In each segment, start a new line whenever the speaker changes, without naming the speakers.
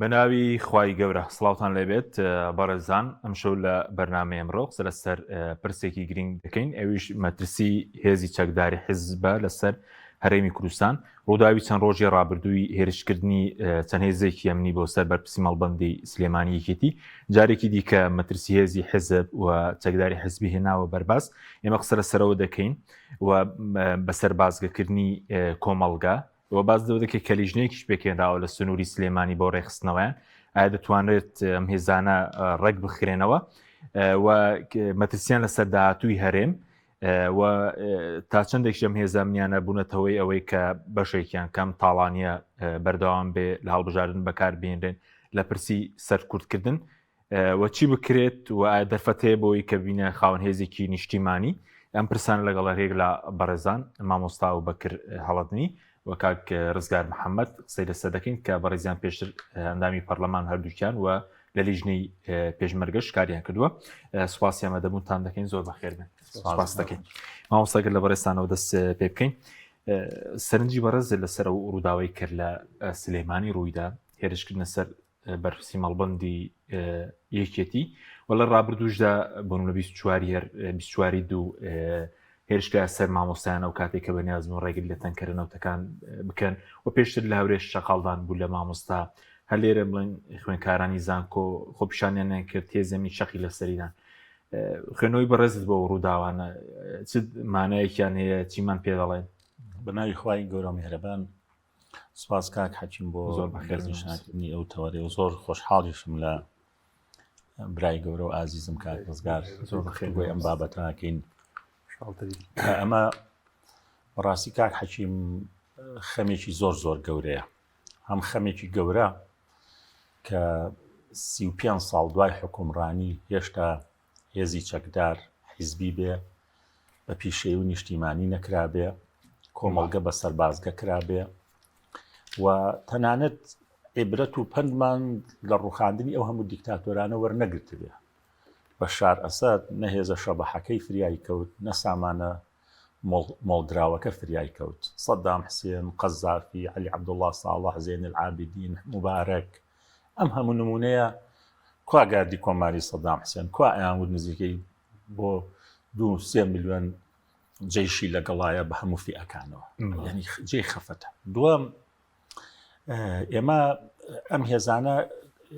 بەناوی خوای گەورە سڵاوتان لێبێت بەڕێزان ئەمشەو لە بەرنامەی ئەمڕۆ قسە لەسەر پرسێکی گرنگ دەکەین ئەویش مەترسی هێزی چەکداری حیزبە لەسەر هەرێمی کوردستان ڕووداوی چەند ڕۆژی ڕابردووی هێرشکردنی چەند هێزێکی ئەمنی بۆ سەر بەرپرسی مەڵبەندی سلێمانی یەکێتی جارێکی دیکە مەترسی هێزی حیزب و چەکداری حزبی هێناوە بەرباس ئێمە قسە لەسەرەوە دەکەین و بەسەر بازگەکردنی کۆمەڵگا و باس لەوە دەکرێت کە لیژنەیەکیش پێکهێنراوە لە سنووری سلێمانی بۆ ڕێکخستنەوەیان ئایا دەتوانرێت ئەم هێزانە ڕێک بخرێنەوە و مەترسیان لەسەر داهاتووی هەرێم و تا چەندێک ئەم هێزە منیانە بوونەتەوەی ئەوەی کە بەشێکیان کەم تاڵانیە بەردەوام بێ لە هەڵبژاردن بەکار بێنرێن لە پرسی سەرکوتکردن و چی بکرێت و ئایا دەرفەت هەیە بۆی کە بینە خاوەن هێزێکی نیشتیمانی ئەم پرسانە لەگەڵ هەریەک لە بەڕێزان مامۆستا و بەکر هەڵەدنی و کاک ڕزگار محەممەد قسەی لەسەر دەکەین کە بەڕێزیان پێشتر ئەندامی پەرلەمان هەردووکیان و لە لیژنەی پێشمەرگەش کاریان کردووە سوپاسی ئامادەبوونتان دەکەین زۆر بەخێر بن سپاس دەکەین مامۆستاگەر لە بەڕێزتانەوە دەست پێ بکەین سەرنجی بەڕێز لەسەر ئەو ڕووداوی کرد لە سلێمانی ڕوویدا هێرشکردنە سەر بەرپرسی مەڵبندی یەکێتی و لە ڕابردووشدا بۆ لە 24 هەر 24 دوو هێرشکە سەر مامۆستایان ئەو کاتێک کە بەنیازن و ڕێگری لە تەنکەرە نەوتەکان بکەن و پێشتر لە هەورێش شەقاڵدان بوو لە مامۆستا هەر لێرە بڵێن خوێنکارانی زانکۆ خۆپیشانیان کرد تێزەمی شەقی لە سەریدان خوێنەوەی بەڕێزت بۆ ڕووداوانە چ مانایەکیان هەیە چیمان پێ دەڵێن؟
بە ناوی خوای گەورە میهرەبان سپاس کاک حەکیم بۆ زۆر بەخێرنیشانکردنی ئەو تەوەرەی و زۆر خۆشحاڵیشم لە برای گەورە و ئازیزم کاک ڕزگار زۆر بەخێر بۆی ئەم بابەتەکەین ئەمە بەڕاستی کاک حەکیم خەمێکی زۆر زۆر گەورەیە هەم خەمێکی گەورە کە 35 ساڵ دوای حکومڕانی هێشتا هێزی چەکدار حیزبی بێ، بە پیشەیی و نیشتیمانی نەکرابێ، کۆمەڵگە بە سەربازگە کرابێ و تەنانەت عیبرەت و پەندمان لە ڕوخاندنی ئەو هەموو دیکتاتۆرانە وەرنەگرتبێ. بەشار ئەسەد نە هێزە شەبەحەکەی فریای کەوت، نە سامانە مۆڵدراوەکە فریای کەوت. سەدام حسێن، قەزافی، عەلی عەبدوڵڵا ساڵح، زەینەلعابدین، موبارەک، ئەم هەموو نموونەیە کوا گاردی کۆماری سەدام حسێن کوا ئەیان وت نزیکەی بۆ دو سێ ملیۆن جەیشی لەگەڵایە بە هەموو فیئەکانەوە یعنی جێی خەفەتە دووەم ئێمە ئەم هێزانە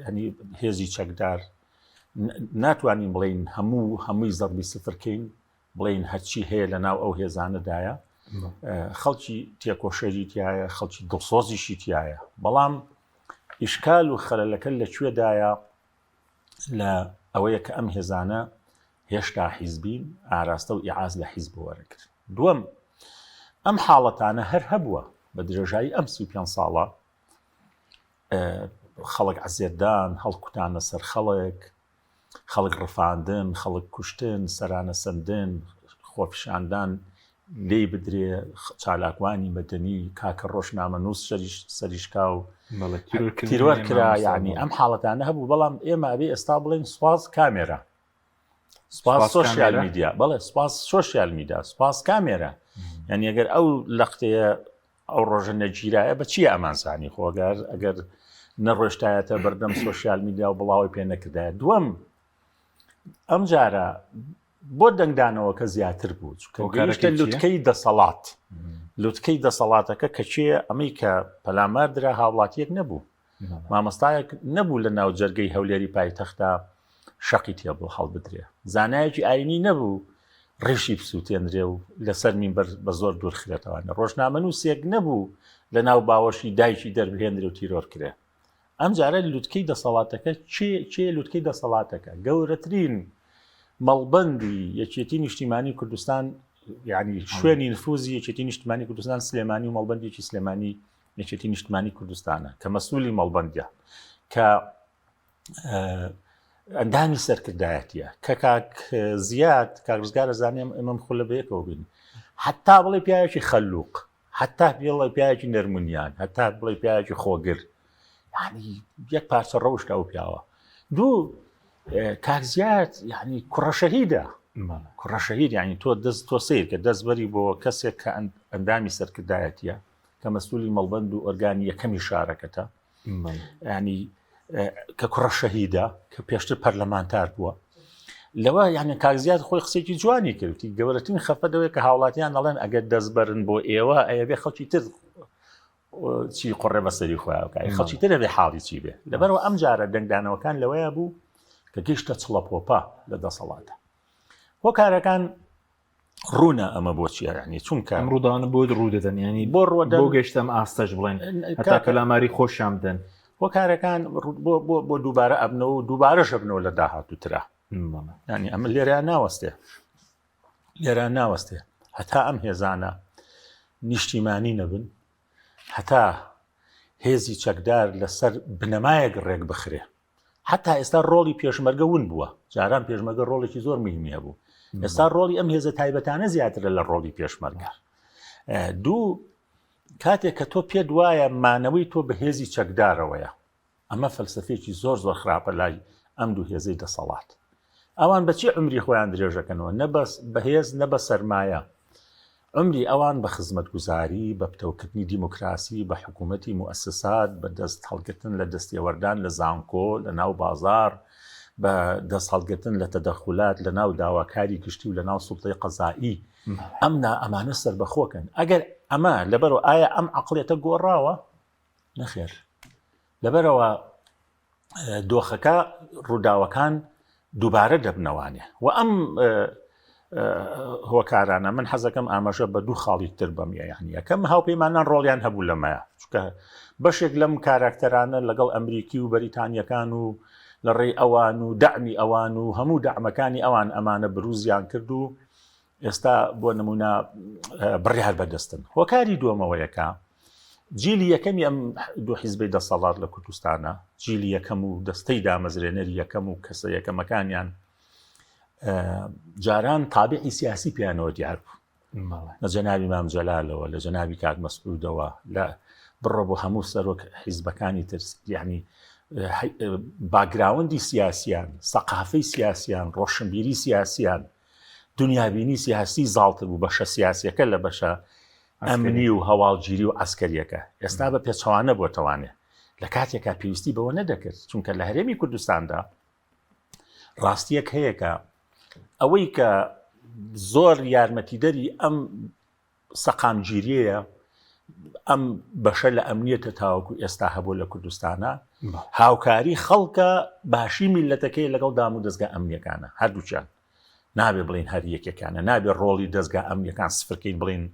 ینی هێزی چەکدار ناتوانین بڵین هەموو هەمووی زەربی سفرکەین بڵێین هەرچی هەیە لە ناو ئەو هێزانەدایە خەڵکی تێکۆشەری تایە خەڵکی دڵسۆزیشی تایە بەڵام ئیشکال و خەلەلەکە لە کوێدایە لە ئەوەیە کە ئەم هێزانە هێشتا حیزبین ئاراستە و ئیعاز لە حیزب وەرەگرن دووەم ئەم حاڵەتانە هەر هەبووە بە درێژایی ئەم 35 ساڵە خەڵک عەزێتدان هەڵکوتانە سەر خەڵک خەڵک ڕفاندن، خەڵک کوشتن، سەرانە سەندن، خۆپیشاندان لێی بدرێ، چالاکوانی مەدەنی، کاکە ڕۆژنامەنووس سەریشکاو تیرۆر کرا، یعنی ئەم حاڵەتانە هەبوو، بەڵام ئێمە ئەبێ ئێستا بڵێین سوپاس کامێرا، سوپاس سۆشیال میدیا، بەڵێ سوپاس سۆشیال میدیا، سوپاس کامێرا، یعنی ئەگەر ئەو لەقتەیە ئەو ڕۆژە نەگیرایە بە چی ئەمانزانی خۆ گەر ئەگەر نەڕۆشتایەتە بەردەم سۆشیال میدیا و بڵاوی پێ نەکردایە دووەم ئەم جارە بۆ دەنگدانەوە کە زیاتر بوو چکە لوتکەی دەسەڵات لوتکەی دەسەڵاتەکە کە کێ ئەمەی کە پەلامار درا هاوڵاتیەک نەبوو مامۆستایەک نەبوو لە ناو جەرگەی هەولێری پایتەختا شەقی تێبڵ هەڵبدرێ زانایەکی ئاینی نەبوو ڕیشی بسووتێنرێ و لەسەر مینبەر بە زۆر دوورخرێتەوانە ڕۆژنامەنووسێک نەبوو لە ناو باوەشی دایکی دەربهێنرێ و تیرۆر کرێ ئەم جارە لوتکەی دەسەڵاتەکە چێ چێ لوتکەی دەسەڵاتەکە گەورەترین مەڵبەندی یەکێتی نیشتیمانی کوردستان یعنی شوێنی نفوزی یەکێتی نیشتمانی کوردستان سلێمانی و مەڵبەندێکی سلێمانی یەکێتی نیشتمانی کوردستانە کە مەسولی مەڵبەندە کە ئەندامی سەرکردایەتیە کە کاک زیاد کاک ڕزگارە زانیم ئێمەم خولە بەیەکەوە بین حتا بڵێ پیاوێکی خەلوق حتا بڵێ پیاوێکی نەرمونیان هەتا بڵێ پیاوێکی خۆگر یعنی یەک پارچە ڕەوشت ئەو پیاوە دوو کاک زیاد یعنی کوڕە شەهیدە کوڕە شەهید یعنی تۆ دەست تۆ سیر کە دەست بەری بۆ کەسێک کە ئەندامی سەرکردایەتیە کە مەسولی مەڵبەند و ئۆرگانی یەکەمی شارەکەتە ینی. کە کوڕە شەهیدە کە پێشتر پەرلەمانتار بووە لەوە یعنی کاک زیاد خۆی قسێکی جوانی کردی گەورەترین خەفە دەوەیە کە هاوڵاتیان دەڵێن ئەگەر دەستبەرن بۆ ئێوە ئەیەبێ خەڵکی تر چی قڕێ بەسەری خۆیان بکات خەڵکی تر ئەبێ حاڵی چی بێ لەبەرەوە ئەم جارە دەنگدانەوەکان لەوەیە بوو کە گەیشتە چڵەپۆپە لە دەسەڵاتە هۆکارەکان ڕوونە ئەمە بۆچیە ینی چونکە
ئەم ڕووداوانە بۆ ڕوو دەدەن ینی بۆ ڕوودەن بۆ گەشتە ئەم ئاستەش بڵێن هەتا پەلاماری خۆشیان بدەن
هۆکارەکان بۆ دووبارە ئەبنەوە و دووبارەش ئەبنەوە لە داهاتووترا ینی ئەمە لێرە ناوەستێ لێرە ناوەستێ هەتا ئەم هێزانە نیشتیمانی نەبن هەتا هێزی چەکدار لەسەر بنەمایەک ڕێک بخرێ حتا ئێستا ڕۆڵی پێشمەرگە ون بووە جاران پێشمەرگە ڕۆڵێکی زۆر مهمی هەبوو ئێستا ڕۆڵی ئەم هێزە تایبەتانە زیاترە لە ڕۆڵی پێشمەرگە دوو کاتێک کە تۆ پێت وایە مانەوەی تۆ بە هێزی چەکدارەوەیە ئەمە فەلسفێکی زۆر زۆر خراپە لای ئەم دوو هێزەی دەسەڵات ئەوان بەچی عمری خۆیان درێژەکەنەوە نە بەس بەهێز نە بە سەرمایە عومری ئەوان بە خزمەتگوزاری، بە پتەوکردنی دیموکراسی، بە حکوومەتی موئەسسات، بە دەست هەڵگرتن لە دەستێوەردان لە زانکۆ، لە ناو بازاڕ، بە دەست هەڵگرتن لە تەدەخولات لە ناو داواکاری گشتی و لە ناو سوڵتەی قەزائی، ئەم نا ئەمانە سەربەخۆکەن. ئەگەر ئەمە لەبەرەوە ئایا ئەم عەقڵیەتە گۆڕاوە؟ نەخێر. لەبەرەوە دۆخەکە ڕووداوەکان دووبارە دەبنەوانێ و ئەم هۆکارانە من حەزەکەم ئاماژە بە دوو خاڵی تر بەم یعنی یەکەم هاوپەیمانان ڕۆڵیان هەبوو لەمەیە چکە بەشێک لەم کاراکتەرانە لەگەڵ ئەمریکی و بەریتانیەکان و لە ڕێی ئەوان و دەعمی ئەوان و هەموو دەعمەکانی ئەوان ئەمانە بروزیان کرد و ئێستا بۆ نمونە بڕیار بەدەستن هۆکاری دووەمەوەیەکە جیلی یەکەمی ئەم دوو حیزبەی دەسەڵات لە کوردستانە جیلی یەکەم و دەستەی دامەزرێنەری یەکەم و کەسە یەکەمەکانیان جاران تابعی سیاسی پێیانەوە دیار بوو لە جەنابی مام جەلالەوە لە جەنابی کاک مەسعودەوە لە بڕۆ بۆ هەموو سەرۆک حیزبەکانی ترس یعنی باگراوندی سیاسیان سەقافەی سیاسیان ڕۆشنبیری سیاسیان دنیابینی سیاسی زاڵتر بوو بەشە سیاسیەکە لە بەشە ئەمنی و هەواڵگیری و عسکەریەکە ئێستا بە پێچەوانە بۆتەوانێ لە کاتێکا پێویستی بەوە نەدەکرد چونکە لە هەرێمی کوردستاندا ڕاستیەک هەیە کە ئەوەی کە زۆر یارمەتیدەری ئەم سەقامگیریەیە ئەم بەشە لە ئەمنیەتە تاوەکو ئێستا هەبوو لە کوردستانە هاوکاری خەڵکە باشی میلەتەکەی لەگەڵ دام و دەستگا ئەمنیەکانە هەردووچیان نابێ بڵین هەر یەکێکانە نابێ ڕۆڵی دەستگا ئەمنیەکان سفرکەین بڵین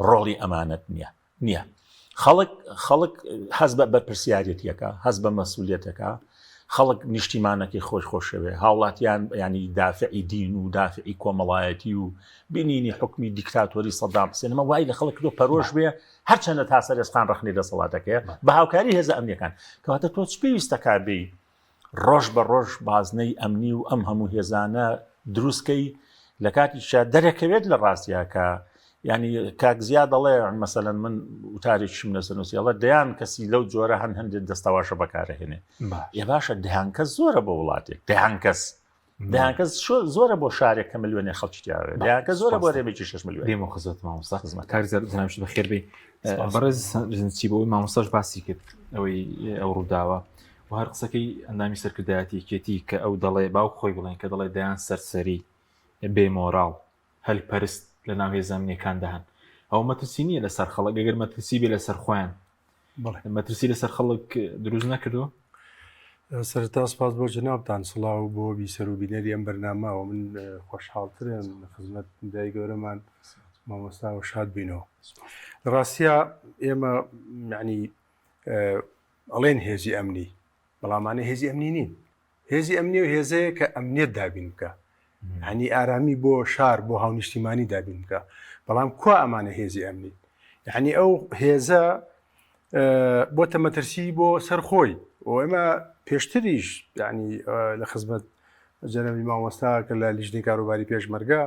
ڕۆڵی ئەمانەت نییە نییە خەڵک خەڵک هەز بە بەرپرسیارەتیەکە هەز بە مەسوولێتەکە خەڵک نیشتیمانەکەی خۆی خۆشەوێ هاوڵاتیان ینی دافعی دین و دافعی کۆمەڵایەتی و بینینی حکمی دیکتاتۆری سەدام حسێنەمە وای لە خەڵک کردو پەرۆش بێ هەرچەندە تا سەر ئێسقان ڕخنەی دەسەڵاتەکەیە بە هاوکاری هێزە ئەمنیەکان کەواتە تۆ چ پێویستەکە بێ ڕۆژ بە ڕۆژ بازنەی ئەمنی و ئەم هەموو هێزانە دروستکەی لە کاتیشا دەرەکەوێت لە ڕاستیا کە ینی کاک زیا دەڵێ مەسەلەن من وتارێکشم لەسەر نووسیڵە دەیان کەسی لەو جۆرە هەن هەندێک دەستەواشە بەکارهێنێ ێ باشە دەیان کەس زۆرە بۆ وڵاتێک دەیان کەس دەیان کەس زۆرە بۆ شارێک کە ملیۆنێ خەڵکی تیاوێت دەیان کەس زۆرە بۆ رێمێکی 6 ملیۆن
دێمە خزمەت مامۆستا خزمەت کاک زیاد جنابیشت بەخێر بێی بەڕێز چی بۆ مامۆستاش باسی کرد ئەوەی ئەو ڕووداوە و هەر قسەکەی ئەندامی سەرکردایەتی یەکێتی کە ئەو دەڵێ باوک خۆی بڵێن کە دەڵێ دەیان سەرسەری بێ مۆراڵ هەلپەرست لە ناو هێزە ئەمنیەکاندا هەن ئەو مەترسی نییە لەسەر خەڵک ئەگەر مەترسی بێ لەسەر خۆیان مەترسی لەسەر خەڵک دروست نەکردووە؟
سەرەتا سپاس بۆ جەنابتان سڵاو بۆ بیسەر و بینەری ئەم بەرنامەوە من خۆشحاڵترم لە خزمەت دای گەورەمان مامۆستا و شاد بینەوە لە ڕاستیا ئێمە یعنی ئەڵێن هێزی ئەمنی بەڵامانە هێزی ئەمنی نین هێزی ئەمنی و هێزەیە کە ئەمنیەت دابین بکە هەنی ئارامی بۆ شار بۆ هاونیشتیمانی دابین بکە بەڵام کوا ئەمانە هێزی ئەمنی یعنی ئەو هێزە بۆتە مەترسی بۆ سەر خۆی و ئێمە پێشتریش ینی لە خزمەت جەنەبی مامۆستا کە لە لیژنەی کاروباری پێشمەرگە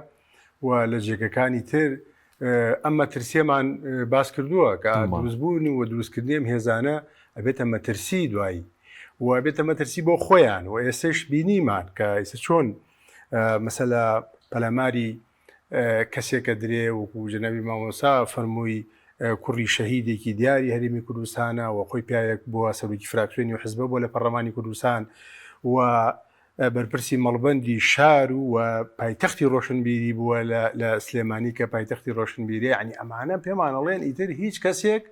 و لە جێگەکانی تر ئەم مەترسیەمان باس کردووە کە دروستبوون و دروستکردنی ئەم هێزانە ئەبێتە مەترسی دوایی و ئەبێتە مەترسی بۆ خۆیان و ئێستش بینیمان کە ئێستا چۆن مەسەلە پەلاماری کەسێکە درێ وەکو جەنابی مامۆسا فەرمووی. کوڕی شەهیدێکی دیاری هەرێمی کوردستانە و خۆی پیاوێک بووە سەرۆکی فراکسیۆنی و حزبە بووە لە پەرلەمانی کوردستان و بەرپرسی مەڵبەندی شار و پایتەختی ڕۆشنبیری بووە لە سلێمانی کە پایتەختی ڕۆشنبیری ینی ئەمانە پێمانەڵێن ئیتر هیچ کەسێک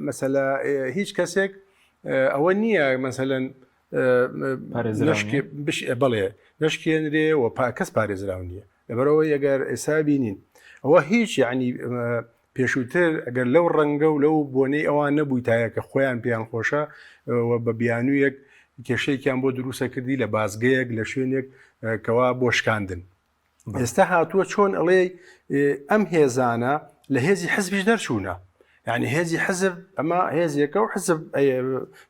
مەسەلە هیچ کەسێک ئەوە نییە مەسەلەن بەڵێ نەشکێنرێ و کەس پارێزراو نییە لەبەرئەوەی ئەگەر ئێستا بینین ئەوە هیچ یعنی پێشووتر ئەگەر لەو ڕەنگە و لەو بۆنەی ئەوان نەبوویتایە کە خۆیان پێیان خۆشە و بە بیانوویەک کێشەیەکیان بۆ دروستە کردی لە بازگەیەک لە شوێنێک کەوا بۆ شکاندن ئێستا هاتووە چۆن ئەڵێ ئەم هێزانە لە هێزی حزبیش دەرچوونە یعنی هێزی حزب ئەمە هێزێکە و حزب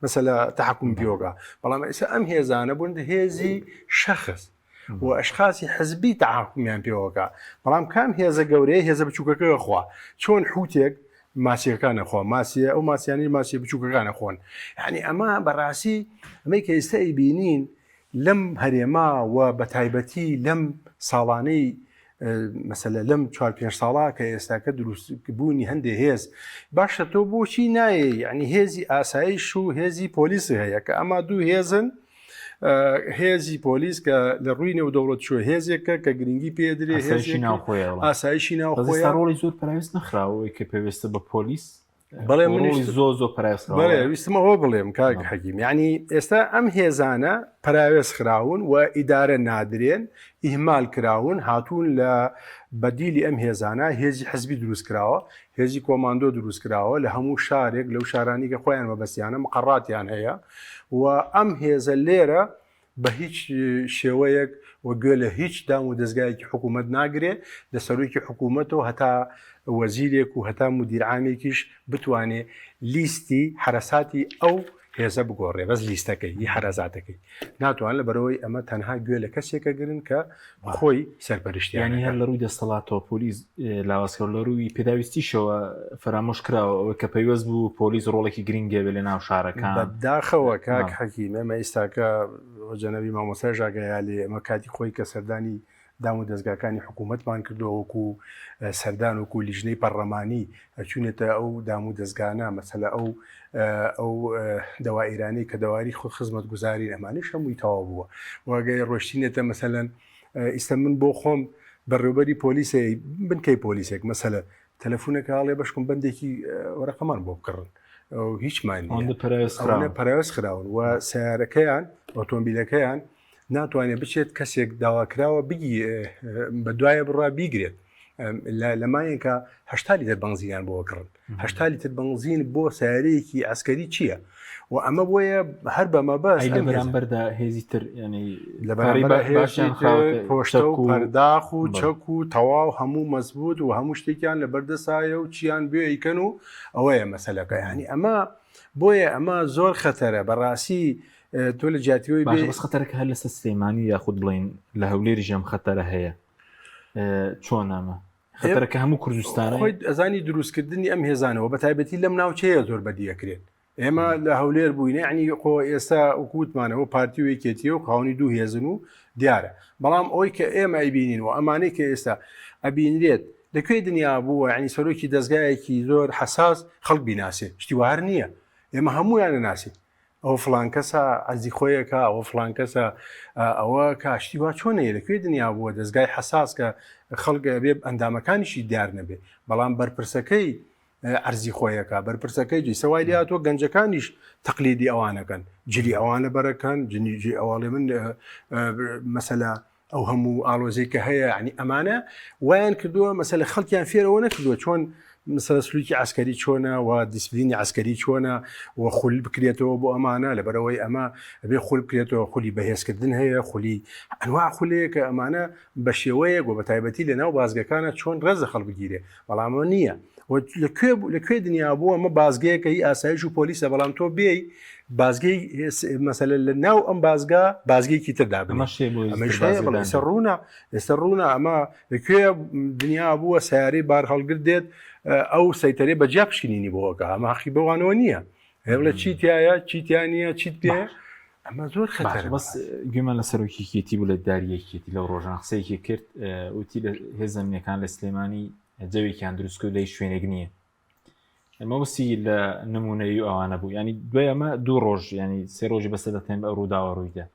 مەسەلە تحکم بیۆگا بەڵام ئێستا ئەم هێزانە بوون هێزی شەخص و ئەشخاسی حزبی تەحەکومیان پێوەکا بەڵام کام هێزە گەورەیە هێزە بچووکەکە خوا چۆن حوتێک ماسیەکانە خۆ ماسیە ئەو ماسیانی ماسی بچووکەکانە خۆن یعنی ئەمە بەڕاستی ئەمەی کە ئێستا ئەیبینین لەم هەرێما و بە تایبەتی لەم ساڵانەی مەسەلە لەم چوار پێنج ساڵا کە ئێستاکە دروست بوونی هەندێ هێز باشە تۆ بۆچی نایە یعنی هێزی ئاسایش و هێزی پۆلیسی هەیە کە ئەمە دوو هێزن هێزی پۆلیس کە لە ڕووی نێودەوڵەت چوە هێزێکە کە گرنگی پێدرێ
هێزی ناوخۆی
ئاسایشی ناوخۆی
ڕۆڵی زۆر پەراویز نەخراوەوەی کە پێویستە بە پۆلیس
بەڵێ منیش
زۆر زۆر پەراوێز
بەڵێ ویستم ئەوە بڵێم کاک حەکیم یعنی ئێستا ئەم هێزانە پەراوێز خراون و ئیدارە نادرێن ئیهمال کراون هاتوون لە بەدیلی ئەم هێزانە هێزی حزبی دروست کراوە هێزی کۆماندۆ دروست کراوە لە هەموو شارێک لەو شارانی کە خۆیان مەبەستیانە مقەڕاتیان هەیە و ئەم هێزە لێرە بە هیچ شێوەیەک و گوێ لە هیچ دام و دەزگایەکی حکوومەت ناگرێ لە سەرۆکی حکوومەتەوە هەتا وەزیرێک و هەتا مدیرعامێکیش بتوانێ لیستی حەرەساتی ئەو هێزە بگۆڕێ بەس لیستەکەی ی حەرەزاتەکەی ناتوان لە بەرەوەی ئەمە تەنها گوێ لە کەسێکە گرن کە خۆی سەرپەرشتیانی
هەر لە ڕووی دەسەڵاتەوە پۆلیس لاوازکرد لە ڕووی پێداویستیشەوە فەرامۆش کراوە ئەوەی کە پەیوەست بوو پۆلیس ڕۆڵێکی گرنگێ بێ لە ناو شارەکان
بەداخەوە کاک حەکیم ئێمە ئێستاکە جەنەبی مامۆستای ژاگایالێ ئێمە کاتی خۆی کە سەردانی دام و دەزگاکانی حکوومەتمان کردووە وەکو سەردان وەکو لیژنەی پەرلەمانی چوونێتە ئەو دام و دەزگانە مەسەلە ئەو ئەو دەوائیرانەی کە دەواری خۆ خزمەت گوزارین ئەمانیش هەمووی تەواو بووە وەگەی ڕۆشتینێتە مەسەلەن ئیستا من بۆ خۆم بەڕێوبەری پۆلیسێ بنکەی پۆلیسێک مەسەلە تەلەفونەکە هەڵێ بەشکم بەندێکی وەرەقەمان بۆ بکڕن هیچمان پەراوێز خراون و سیارەکەیان ئۆتۆمبیلەکەیان ناتوانێت بچێت کەسێک داواکراوە بگی بە دوایە بڕا بیگرێت لە مایەکە هشتا لیتر بەنزینیان بۆ کڕن هشتا لیتر بەنزین بۆ سیارەیەکی ئەسکەری چییە؟ و ئەمە بۆیە هەر بە مەبەست
لە بەرامبەردا هێزی تر ینی
لە بەرامبەر پۆشتە و پەرداخ و چەک و تەواو هەموو مەزبوط و هەموو شتێکیان لە بەردەسایە و چیان بێ ئەیکەن و ئەوەیە مەسەلەکە ینی ئەمە بۆیە ئەمە زۆر خەتەرە بەڕاستی تۆ لە جیاتیەوەی
باشە بەس خەتەرەکە هەر لەسەر سلێمانی یاخود بڵین لە هەولێریش ئەم خەتەرە هەیە چۆن ئەمە خەتەرەکە هەموو کوردستان
خۆی ئەزانی دروستکردنی ئەم هێزانەوە بە تایبەتی لەم ناوچەیە زۆر بەدیەکرێت ئێمە لە هەولێر بووینە عنی خۆ ئێستا وکوتمانەوە پارتی و یەکێتی و خاونی دوو هێزن و دیارە بەڵام ئەوی کە ئێمە ئەیبینین و ئەمانەی کە ئێستا ئەبینرێت لەکوێ دنیا بووە ینی سەرۆکی دەستگایەکی زۆر حەساس خەڵک بیناسێ شتی وار نییە ئێمە هەمویانە ناسین ئەوە فڵان کەسە عەرزی خۆیەکە ئەوە فڵان کەسە ئەوە کاشتی وا چۆن هەیە لە کوێ دنیا بووە دەستگای حەساس کە خەڵک بێ ئەندامەکانیشی دیار نەبێ بەڵام بەرپرسەکەی عەرزی خۆیەکە بەرپرسەکەی جی سەوای لاتوە گەنجەکانیش تەقلیدی ئەوانەکەن جلی ئەوانە بەرەکەن جنیجی ئەواڵێ من مەسەلا ئەو هەموو ئاڵۆزیی کە هەیە ینی ئەمانە وایان کردووە مەسەلە خەڵکیان فێرەوە نەکردووە چۆن مەسەلە سلوکی عسکەری چۆنە و دیسپلینی عسکەری چۆنە و خول بکرێتەوە بۆ ئەمانە لەبەرەوەی ئەمە ئەبێ خول بکرێتەوە خولی بەهێزکردن هەیە خولی ئەنوا خولەیە کە ئەمانە بە شێوەیەک و بە تایبەتی لە ناو بازگەکانە چۆن ڕێز لە خەڵک بگیرێ بەڵام ئەوە نییە لە کوێ لە کوێ دنیا بووە ئەمە بازگەیەکە هی ئاسایش و پۆلیسە بەڵام تۆ بێی بازگەی مەسەلە لە ناو ئەم بازگا بازگەیەکی تر دابنێ ئەمەش هەیە بەڵێ ئێستا ڕوونە ئێستا ڕوونە ئەمە لە کوێ دنیا بووە سیارەی بار هەڵگر دێت ئەو سەیتەرەی بە جیا پشکنینی بۆ ئەکا ئەمە حەقی بەوانەوە نییە هێڵە چی تایە چی تیا نییە چیت پێ ئەمە زۆر خەتەرە
بەس گوێمان لە سەرۆکی یەکێتی بوو لە داری یەکێتی لەو ڕۆژان قسەیەکی کرد وتی لە هێزە ئەمنیەکان لە سلێمانی جەوێکیان دروست کرد لە هیچ شوێنێک نییە. مەبەستی لە نمونەی و ئەوانە بوو ینی دوای ئەمە دوو ڕۆژ ینی سێ ڕۆژی بەسەر دەتێن بە ڕووداوە ڕوویدا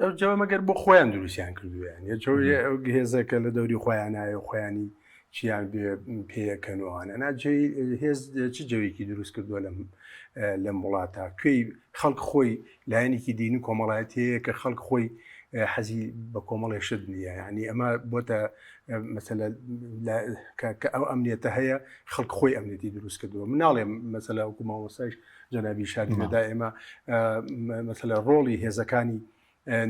ئەو جەوە مەگەر بۆ خۆیان دروستیان کردویان یە ئەو هێزەکە لە دەوری خۆیانایە و خۆیانی چیان پێیەکەنەوەوانە نا هێز چ جەوێکی دروست کردووە لەم لەم وڵاتە کوێی خەڵک خۆی لایەنێکی دین و کۆمەڵایەتی هەیە کە خەڵک خۆی حەزی بە کۆمەڵێ شت نییە یعنی ئەمە بۆتە مەسەلە کە ئەو ئەمنیەتە هەیە خەڵک خۆی ئەمنیەتی دروست کردووە مناڵێ مەسەلە وەکو مامۆستایش جەنابی شاری لەدا ئێمە مەسەلە ڕۆڵی هێزەکانی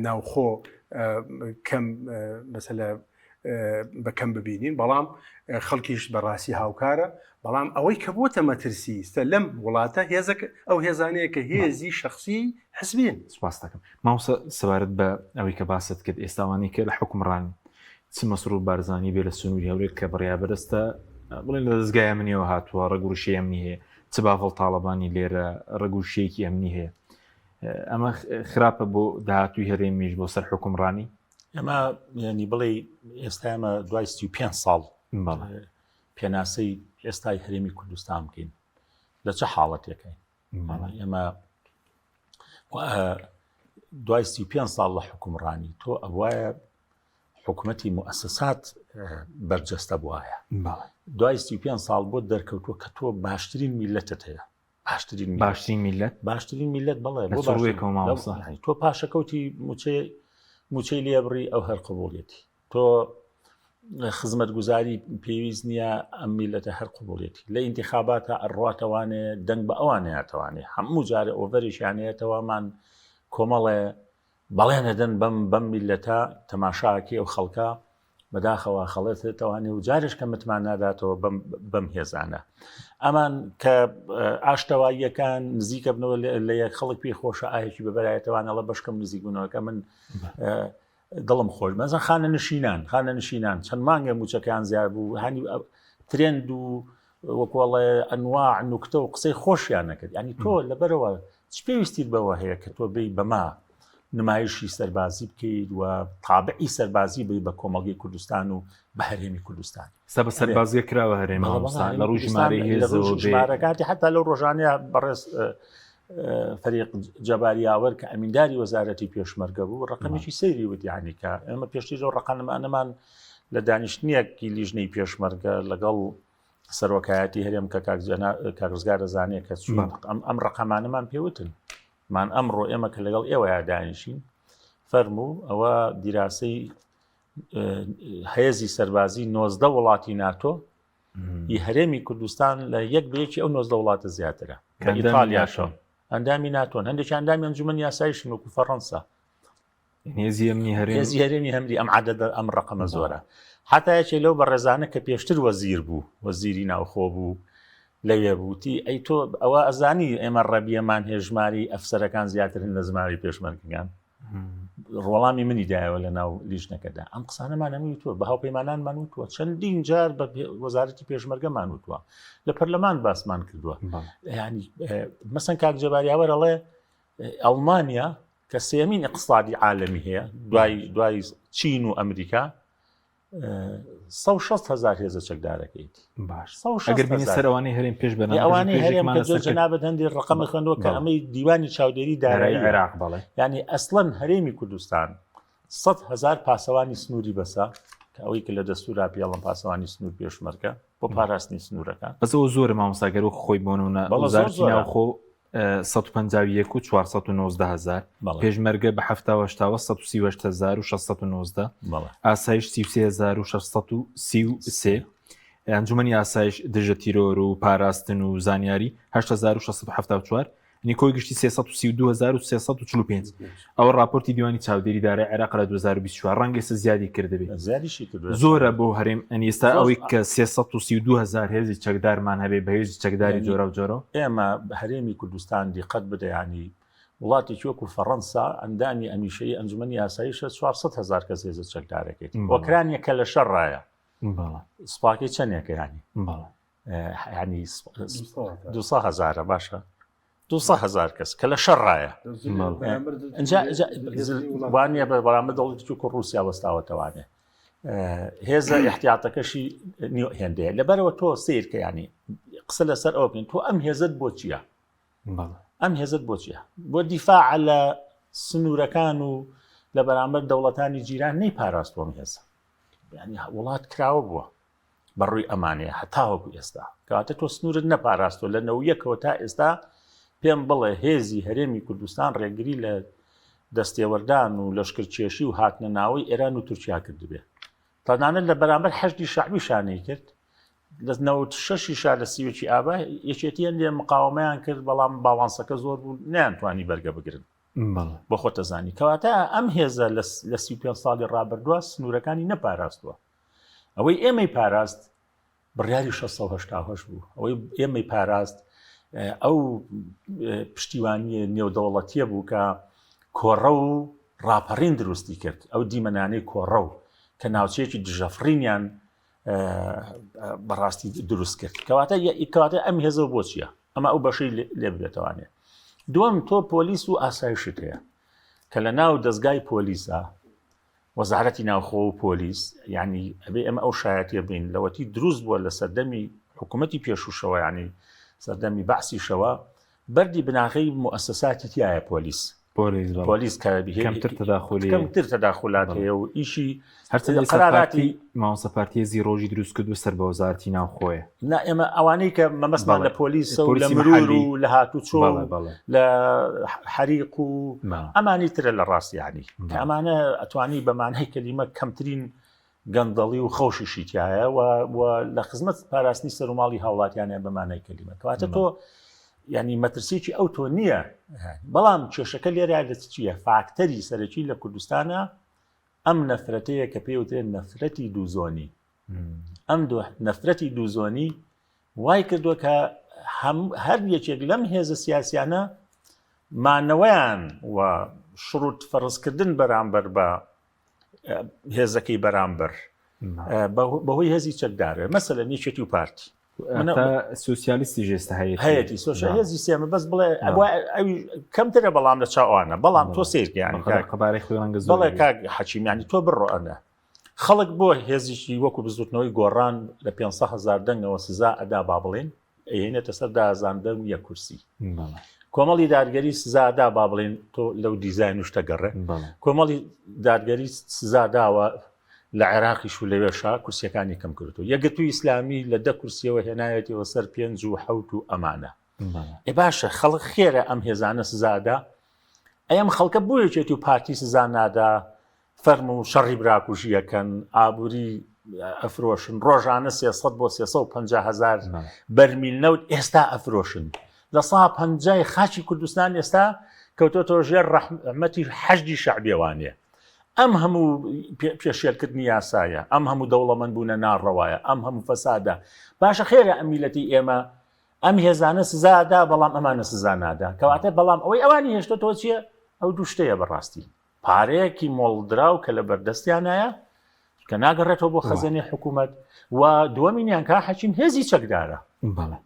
ناوخۆ کەم مەسەلە بە کەم ببینین بەڵام خەڵکیش بەڕاستی هاوکارە بەڵام ئەوەی کە بۆتە مەترسی ئیستا لەم وڵاتە هێزەکە ئەو هێزانەیە کە هێزی شخصی حزبین.
سپاس دەکەم مامۆستا سەبارەت بە ئەوەی کە باست کرد ئێستاوانی کە لە حوکمڕان چ مەسرور بارزانی بێ لە سنووری هەولێر کە بڕیابەدەستە بڵێن لە دەزگای ئەمنیەوە هاتووە ڕەگوڕشی ئەمنی هەیە چ باڤڵ تاڵەبانی لێرە ڕەگوشەیەکی ئەمنی هەیە ئەمە خراپە بۆ داهاتووی هەرێمیش بۆ سەر حوکمڕانی
ئەمە ینی بڵێ ئێستا ئەمە دوای 35 ساڵ پێناسەی ئێستای هەرێمی کوردستان بکەین لە چه حاڵەتێکین ئێمە دوای 35 ساڵ لە حکومڕانی تۆ ئەوایە حکوومەتی موسسات بەرجەستە بواە دوای 35 ساڵ بۆ دەرکەوتووە کە تۆ باشترین میلەتت هەیە باشترین
باشترین میلەت
باشترین میلەت بەڵێ بۆ تۆ پاشەکەوتی موچەی موچەی لێبڕی ئەو هەر قبوڵیەتی تۆ خزمەتگوزاری پێویست نییە ئەم میلەتە هەر قوبڵێتی لە ئینتخاباتە ئەڕاتەوانێ دەنگ بە ئەوانەیەتوانێ هەموو جارێ ئۆڤەرێکیانەیەتەوەمان کۆمەڵێ بەڵێنەدەن بەم بەم میلەتە تەماشاکی ئەو خەڵکە بەداخەوە خەڵێتەوانێ و جارش کە متمان ناداتەوە بەم بەم هێزانە ئەمان کە ئاشتەواییەکان نزیکە بنەوە لە یەک خەڵک پێی خۆشە ئاهێکی بەبەرایەتەوانەڵە بەشکەم نزیک بوونەوەکە من دڵم خۆش مەزە خانە نشینان خانە نشینان چەند مانگە موچەکان زیاد بوو هەنی ترند و وەکۆڵێ ئەنواع نوکتە و قسەی خۆشیان نەکرد ینی تۆ لەبەرەوە چ پێویستیت بەوە هەیە کە تۆ بی بەما نمایشی سەربازی بکەیت و تابعی سەربازی بی بە کۆمەڵگەی کوردستان و بە هەرێمی کوردستان
سە بە سەربازیە کراوە هەرێم لە ڕووی ژمارەی هێزەوە
ژمارەکاتی حتا لەو ڕۆژانەیە بەڕێز فەریق جەبار یاوەر کە ئەمینداری وەزارەتی پێشمەرگە بوو ڕقمێکی سەیری وت یعنی کە ئێمە پێشتر لەو ڕقانمانەمان لە دانیشتنیەکی لیژنەی پێشمەرگە لەگەڵ سەرۆکایەتی هەرێم کە کاک ڕزگار دەزانێت کە چوین ئەم ئەم ڕقەمانەمان پێوتن مان ئەمڕۆ ئێمە کە لەگەڵ ئێوەیا دانیشین فەرموو ئەوە دیراسەی هێزی سەربازی 19 وڵاتی ناتۆ ی هەرێمی کوردستان لە یەک بە یەکی ئەو 19 وڵاتە زیاترە کە ئیتالیاشە ئەندامی ناتۆن هەندێکی ئەندامی ئەنجومەنی یاسایشن وەکو فەڕەنسا
هێزی ئەمنی هەرێم
هێزی هەرێمی هەمری ئەم عەدەدە ئەم ڕقەمە زۆرە حتا یەکێ لەو بەڕێزانە کە پێشتر وەزیر بوو وەزیری ناوخۆ بوو لەوێ بووتی ئەی تۆ ئەوە ئەزانی ئێمە ڕەبیەمان هێژماری ئەفسەرەکان زیاترن لە زمانی پێشمەرگەکان ڕۆڵامی منی دایەوە لە ناو لیژنەکەدا ئەم قسانەمان هەمووی وتووە بە هاوپەیمانانمان وتووە چەندین جار بە وەزارەتی پێشمەرگەمان وتووە لە پەرلەمان باسمان کردووە ینی مەسەن کاک جەباریاوەر ئەڵێ ئەڵمانیا کە سێمین اقتصادی عالمی هەیە دوای دوای چین و ئەمریکا 160 هزار هێزە چەکدارەکەیتی
باش ئەگەر بینی سەر ئەوانەی هەرێم پێش بەرنامە
ئەوانەی هەرێم کە زۆر جەنابت هەندێک ڕقەمە خوێندەوە کە ئەمەی دیوانی چاودێری دارایی
عێراق بەڵێ
یعنی ئەسڵەن هەرێمی کوردستان 100 هزار پاسەوانی سنووری بەسە کە ئەوەی کە لە دەستورا پێڵم پاسەوانی سنوور پێشمەرگە بۆ پاراستنی سنوورەکان
بەس ئەوە زۆرە مامۆستا گەر وەک خۆی بۆ نمونە وەزارەتی ناوخۆ 151 و 419 هزار پێشمەرگە بە 1970 138619 ئاسایش 33633 ئەنجومەنی ئاسایش دژە تیرۆر و پاراستن و زانیاری 8674 نیکۆی گشتی 332345 ئەوە راپۆرتی دیوانی چاودێری دارای عێراق لە 2024 ڕەنگە ئێستا زیادی کردبێت
زیادیشی کردووە
زۆرە بۆ هەرێم ئەنی ئێستا ئەوەی کە 332 هزار هێزی چەکدارمان هەبێ بە هێزی چەکداری جۆرە و جۆرە
ئێمە هەرێمی کوردستان دیقەت بدە ینی وڵاتێکی وەکو فەڕەنسا ئەندامی ئەمیشەی ئەنجومەنی یاساییشە 400 هزار کەس هێزە چەکدارەکەیت ئۆکرانیا کە لە شەڕایە سوپاکەی چەندێکە ینی ینی 200 هزارە باشە 200 هزار کەس کە لە شەڕایە وانە بە بەرامبەر دەوڵەتی تورک و ڕوسیا وەستاوەتەوانێ هێزە احتیاطەکەشی نیو هێندەیە لەبەرەوە تۆ سیرکە ینی قسە لەسەر ئەوە بکەین تۆ ئەم هێزت بۆ چییە؟ ئەم هێزت بۆ چییە؟ بۆ دیفاع لە سنوورەکان و لە بەرامبەر دەوڵەتانی جیران نەی پاراستوە ئەم هێزە ینی وڵات کراوە بووە بە ڕووی ئەمانەیە هەتاوەکو ئێستا کەواتە تۆ سنوورت نەپاراستوە لە نەویەکەوە تا ئێستا پێم بڵێ هێزی هەرێمی کوردستان ڕێگری لە دەستێوەردان و لەشکرکێشی و هاتنە ناوەی ئێران و تورکیا کردبێ تەنانەت لە بەرامبەر حەشدی شەعبی شانەی کرد لە 96 شا لە سیوەکی ئابا یەکێتی هەندێ مقاومەیان کرد بەڵام باڵانسەکە زۆر بوو نەیانتوانی بەرگە بگرن بۆ خۆتەزانی کەواتە ئەم هێزە لە 35 ساڵی ڕابردووە سنوورەکانی نەپاراستووە ئەوەی ئێمەی پاراست بڕیاری 688 بوو ئەوەی ئێمەی پاراست ئەو پشتیوانیە نێودەوڵەتیە بوو کە کۆڕە و ڕاپەڕین دروستی کرد ئەو دیمەنانەی کۆڕە و کە ناوچەیەکی دژەفڕینیان بەڕاستی دروست کرد کەواتە کەواتە ئەم هێزەوە بۆ چییە ئەمە ئەو بەشەی لێ بێتوانێ دووەم تۆ پۆلیس و ئاسایشت هەیە کە لە ناو دەستگای پۆلیسە وەزارەتی ناوخۆ و پۆلیس یعنی ئەبێ ئێمە ئەو شایەتیە بین لەوەتی دروست بووە لە سەردەمی حکوومەتی پێشوشەوە ینی سەردەمی بەعسیشەوە بەردی بناغەی موئەسەساتی تایە پۆلیس
پۆلیس
پۆلیس کە
کەمتر تەداخلی
کەمتر تەداخلات هەیە و ئیشی
هەرچەندە قەراراتی مامۆستا پارتی هێزی ڕۆژی دروست کرد و سەر بە وەزارەتی ناوخۆیە.
نا ئێمە ئەوانەی کە مەبەستمان لە پۆلیسە و لە مرور و لە هاتوچۆ لە حەریق و ئەمانی ترە لە ڕاستیانی کە ئەمانە ئەتوانی بە مانای کەلیمە کەمترین گەندەڵی و خەوشیشی تایە و لە خزمەت پاراستنی سەروماڵی هاوڵاتیانە بە مانای کەلیمە کەواتە تۆ ینی مەترسیکی ئەو تۆ نییە بەڵام کێشەکە لێرە لە چییە فاکتەری سەرەکی لە کوردستانە ئەم نەفرەتەیە کە پێی وترێت نەفرەتی دووزۆنی ئەم دوو نەفرەتی دووزۆنی وای کردووە کە هەر یەکێک لەم هێزە سیاسیانە مانەوەیان و شروط فەرزکردن بەرامبەر بە هێزەکەی بەرامبەر بەهۆی هێزی چەکدارێ مەسەلەن یەکێتی و پارتی
سوسیالیستی ژێستە
هەیەتی سۆشیال هێزی سێمە بەس بڵێ ئەوی کەمترە بەڵام لە چاوانە بەڵام تۆ سیرکیانی
قەبارەی خۆی ڕەنگە
بەڵێ کاک حەکیمیانی تۆ بڕۆ ئەنە خەڵک بۆ هێزیی وەکو بزوتنەوەی گۆڕان لە 500 هزار دەنگەوە سزا ئەدا با بڵێن ئەهێنێتە سەر دازان دەنگ یە کورسی کۆمەڵی دادگەری سزادا با بڵێن تۆ لەو دیزین و شتە گەڕێ کۆمەڵی دادگەری سزا داوە لە عێراقیش و لەوێشا کورسیەکانی کەم کردو یەکگرتووی ئیسلامی لە دە کورسیەوە هێنایەتەوە سەر پێنج و حەوت و ئەمانە ئێ باشە خەڵک خێرە ئەم هێزانە سزادا ئەم خەڵکە بۆ یەکێتی و پارتی سزا نادا فەرم و شەڕی براکوژیەکەن ئابووری ئەفرۆشن ڕۆژانە 300 بۆ 350 هزار بەرمیل نەوت ئێستا ئەفرۆشن لە سا پەنجای خاکی کوردستان ئێستا کەوتۆتەوە ژێر ڕەحمەتی حەشدی شەعبیەوانە ئەم هەموو پێشێلکردنی یاسایە، ئەم هەموو دەوڵەمەند بوونە ناڕەوایە، ئەم هەموو فەسادە، باشە خێرە ئەم میلەتی ئێمە ئەم هێزانە سزا دا بەڵام ئەمانە سزا نادا کەواتە بەڵام ئەوەی ئەوانی هێشتۆتەوە چییە ئەو دوو شتەیە بەڕاستی پارەیەکی مۆڵدراو کە لە بەردەستیانایە کە ناگەڕێتەوە بۆ خەزێنەی حکوومەت و دووەمینیان کا حەکیم هێزی چەکدارە
بەڵێ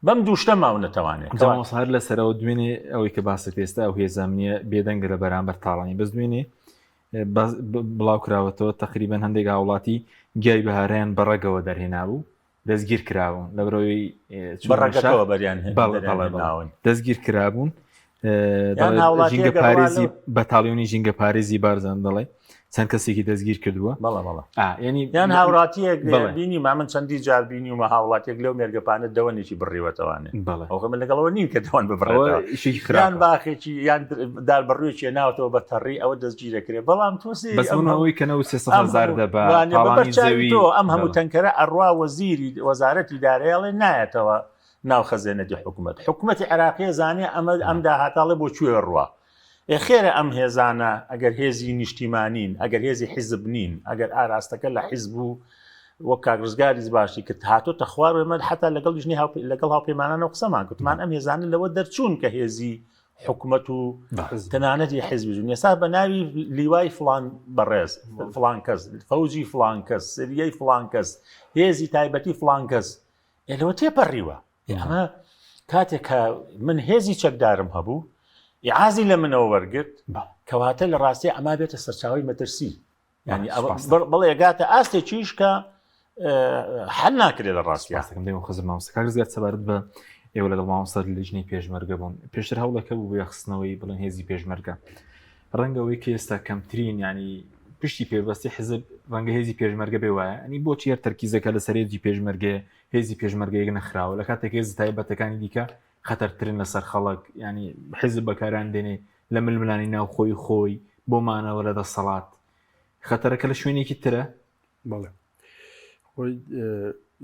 بەم دوو شتە ماونەتەوانێ.
جا مامۆستا هەر لەسەرەوە دوێنێ ئەوەی کە باست کرد ئێستا ئەو هێزە ئەمنییە بێدەنگە لە بەرامبەر تاڵانی بەس دوێنێ بڵاو کراوەتەوە تقریبا هەندێک هاوڵاتی گیای بەهارەیان بەڕەگەوە دەرهێنابوو دەستگیر کرابوون لەبەرەوەی
بەڕەگەکەوە بەریان
دەستگیر کرابوون ژینگە پارێزی بەتاڵیۆنی ژینگە پارێزی بارزان دەڵێ چەند کەسێکی دەستگیر کردووە
ینی یان هاوڵاتیەک بینی ما من چەندی جار بینی ومە هاوڵاتیەک لەو مێرگەپانە دەوەنێکی بڕیوەتەوانێ ئەوخە من لەگەڵەوە نیم کە دەوان ببڕێتەوە باخێکی یان دار بڕوێکی ناوتەوە بە تەڕی ئەوە دەستگیرەکرێ بەڵام تۆسی
بەسەوەی کە نەو هزار دەبا
ئەم هەموو تەنکەرە ئەڕوا وەزیری وەزارەتی دارەیەڵێ نایەتەوە ناو خەزێنەتی حکومەت حکومەتی عێراقیە زانێ ئەمە ئەم داهاتاڵێ بۆ کوێ ڕوا ئێ خێرە ئەم هێزانە ئەگەر هێزی نیشتیمانین ئەگەر هێزی حیزب نین ئەگەر ئاراستەکە لە حیزب و وەک کاک ڕزگاریش باشی کرد هاتۆتە خوار ئێمە حتا لەگەڵ لیژنەی لەگەڵ هاوپەیمانانەوە قسەمان کردمان ئەم هێزانە لەوە دەرچوون کە هێزی حکومەت و تەنانەتی حیزبی ژون ئێستا بە ناوی لیوای فلان بەڕێز فلان کەس فەوجی فلان کەس سریەی فلان کەس هێزی تایبەتی فلان کەس ئێ لەوە تێپەڕیوە ئەمە کاتێک کە من هێزی چەکدارم هەبوو ئیعازی لە منەوە وەرگرت کەواتە لە ڕاستی ئەما بێتە سەرچاوی مەترسی ینی بڵێ گاتە ئاستێکیش کە حل ناکرێت لە ڕاستیا.
سپاستەکەم دەیم خزم مامۆستا کاک ڕزگار سەبارەت بە ئێوە لەگەڵ مامۆستا لیژنەی پێشمەرگە بوون پێشتر هەوڵەکە بوو بۆ یەخستنەوەی بڵێن هێزی پێشمەرگە ڕەنگە ئەوەی کە ئێستا کەمترین ینی پشتی پێبەستی حزب ڕەنگە هێزی پێشمەرگە بێ وایە ئەنی بۆچی هەر تەرکیزەکە لەسەر هێزی پێشمەرگەیە هێزی پێشمەرگەیەک نەخراوە لە کاتێک هێزە تایبەتەکانی دیکە خەتەرترن لەسەر خەڵک ینی حزب بەکاران دێنێ لە ململانی ناوخۆی خۆی بۆ مانەوە لە دەسەڵات خەتەرەکە لە شوێنێکی ترە
بەڵێ خۆی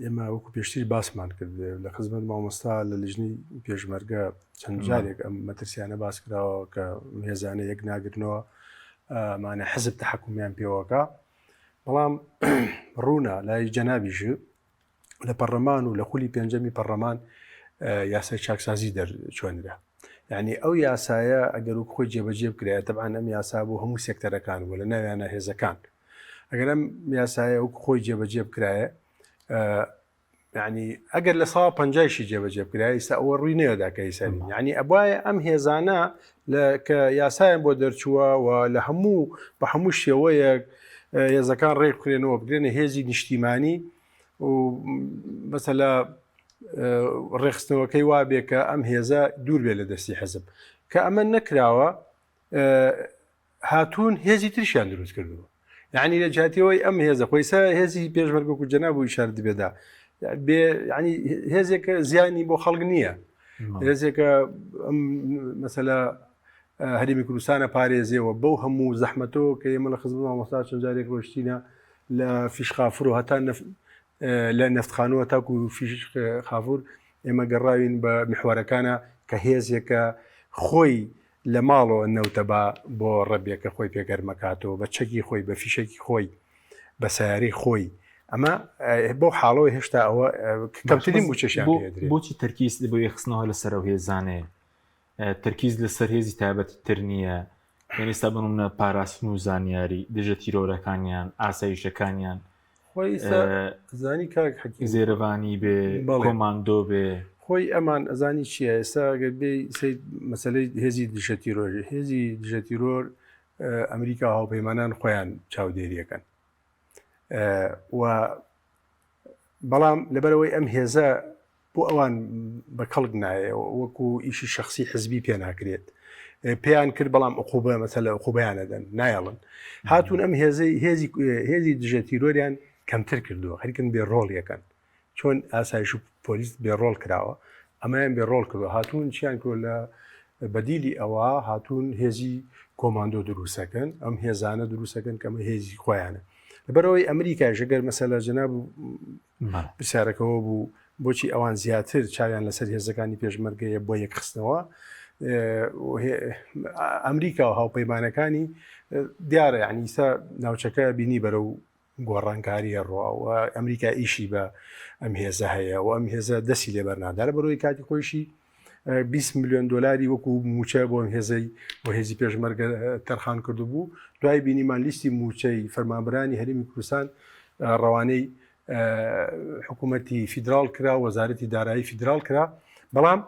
ئێمە وەکو پێشتری باسمان کرد لە خزمەت مامۆستا لە لیژنەی پێشمەرگە چەند جارێک ئەم مەترسیانە باس کراوە کە هێزانە یەک ناگرنەوە مانە حزب تحکمیان پێوەکە بەڵام ڕوونە لای جەنابیش لە پەرلەمان و لە خولی پێنجەمی پەرلەمان یاسای چاکسازی دەرچۆنرا یعنی ئەو یاسایە ئەگەر وەک خۆی جێبەجێ بکرێت تەبعەن ئەم یاسا بۆ هەموو سێکتەرەکان بوو لە ناویانە هێزەکان ئەگەر ئەم یاسایە وەک خۆی جێبەجێ بکرایە یعنی ئەگەر لە ساڵ پەنجایشی جێبەجێ بکرایە ئیستا ئەوە ڕووی نەیەدا کە ئیسەرین یعنی ئەبواە ئەم هێزانە لە کە یاسایان بۆ دەرچووە و لە هەموو بە هەموو شێوەیەک هێزەکان ڕێک بخرێنەوە بگرێنە هێزی نیشتیمانی و مەسەلا ڕێخستنەوەکەی وا بێ کە ئەم هێزە دوور بێ لە دەستی حەزب کە ئەمە نەکراوە هاتوون هێزی تریشیان دروست کردووە یعنی لە جاتیەوەی ئەم هێزە خۆیسا هێزی پێشمەرگە و جەناب و ئیشار دبێدا بێ ینی هێزێک زیانی بۆ خەڵک نییە هێزێکە ئەم مەسەلا هەرێمی کوردستانە پارێزیەوە بەو هەموو زەحمەتەوە کە ئێمە لە خزمەت مامۆستا چەند جارێک ڕۆشتینە لە فیشخافر و هەتا لە نەفتخانەوە تاکو فیش خافور ئێمە گەڕاوین بە میحوەرەکانە کە هێزێکە خۆی لە ماڵەوە نەوتە با بۆ ڕەبێکە خۆی پێگەرمەکاتەوە بە چەکی خۆی بە فیشەکی خۆی بە سیارەی خۆی ئەمە بەو حاڵەوە هێشتا ئەوە کەمترین موچەشیان
بۆچی تەرکیز بۆ یەخستنەوە لەسەر ئەو هێزانەیە تەرکیز لەسەر هێزی تایبەتی تر نییە یعنی ئێستا بنوونە پاراستن و زانیاری دژە تیرۆرەکانیان ئاسایشەکانیان
خۆی زانی کاک حەکیم
زێرەڤانی بێ کۆماندۆ بێ
خۆی ئەمان ئەزانی چییە ئێستا ئەگەر بێ سەیر مەسەلەی هێزی دژە تیرۆر هێزی دژە تیرۆر ئەمریکا هاوپەیمانان خۆیان چاودێریەکەن و بەڵام لەبەرەوەی ئەم هێزە بۆ ئەوان بە کەڵک نایە وەکو ئیشی شخصی حزبی پێ ناکرێت پێیان کرد بەڵام عقوبە مەسەلە عقوبیانەدەن نایەڵن هاتوون ئەم هێزەی هێزی هێزی دژە تیرۆریان کەمتر کردووە هەرکن بێ ڕۆڵ یەکەن چۆن ئاسایش و پۆلیس بێ ڕۆڵ کراوە ئەمەیان بێ ڕۆڵ کردووە هاتوون چیان کرد لە بەدیلی ئەوە هاتوون هێزی کۆماندۆ دروستەکەن ئەم هێزانە دروستەکەن کەمە هێزی خۆیانە لەبەرەوەی ئەمریکایش گەر مەسەلە جەناب پرسیارەکەەوە بوو بۆچی ئەوان زیاتر چاویان لەسەر هێزەکانی پێشمەرگەیە بۆ یەکخستنەوە ئەمریکا و هاوپەیمانەکانی دیارە یعنی ئیستا ناوچەکە بینی بەرەو گۆڕانکاریە ڕوا و ئەمریکا ئیشی بە ئەم هێزە هەیە و ئەم هێزە دەستی لێ بەرنادارە بەرەوەی کاتی خۆشی 20 میلیۆن دلاری وەکو موچە بۆ ئەم هێزەی بۆ هێزی پێشمەرگە تەرخان کردبوو دوای بینیمان لیستی موچەی فەرمانبرانی هەرێمی کوردستان ڕەوانەی حکوومەتی فیدراڵ کرا وەزارەتی دارایی فیدراڵ کرا بەڵام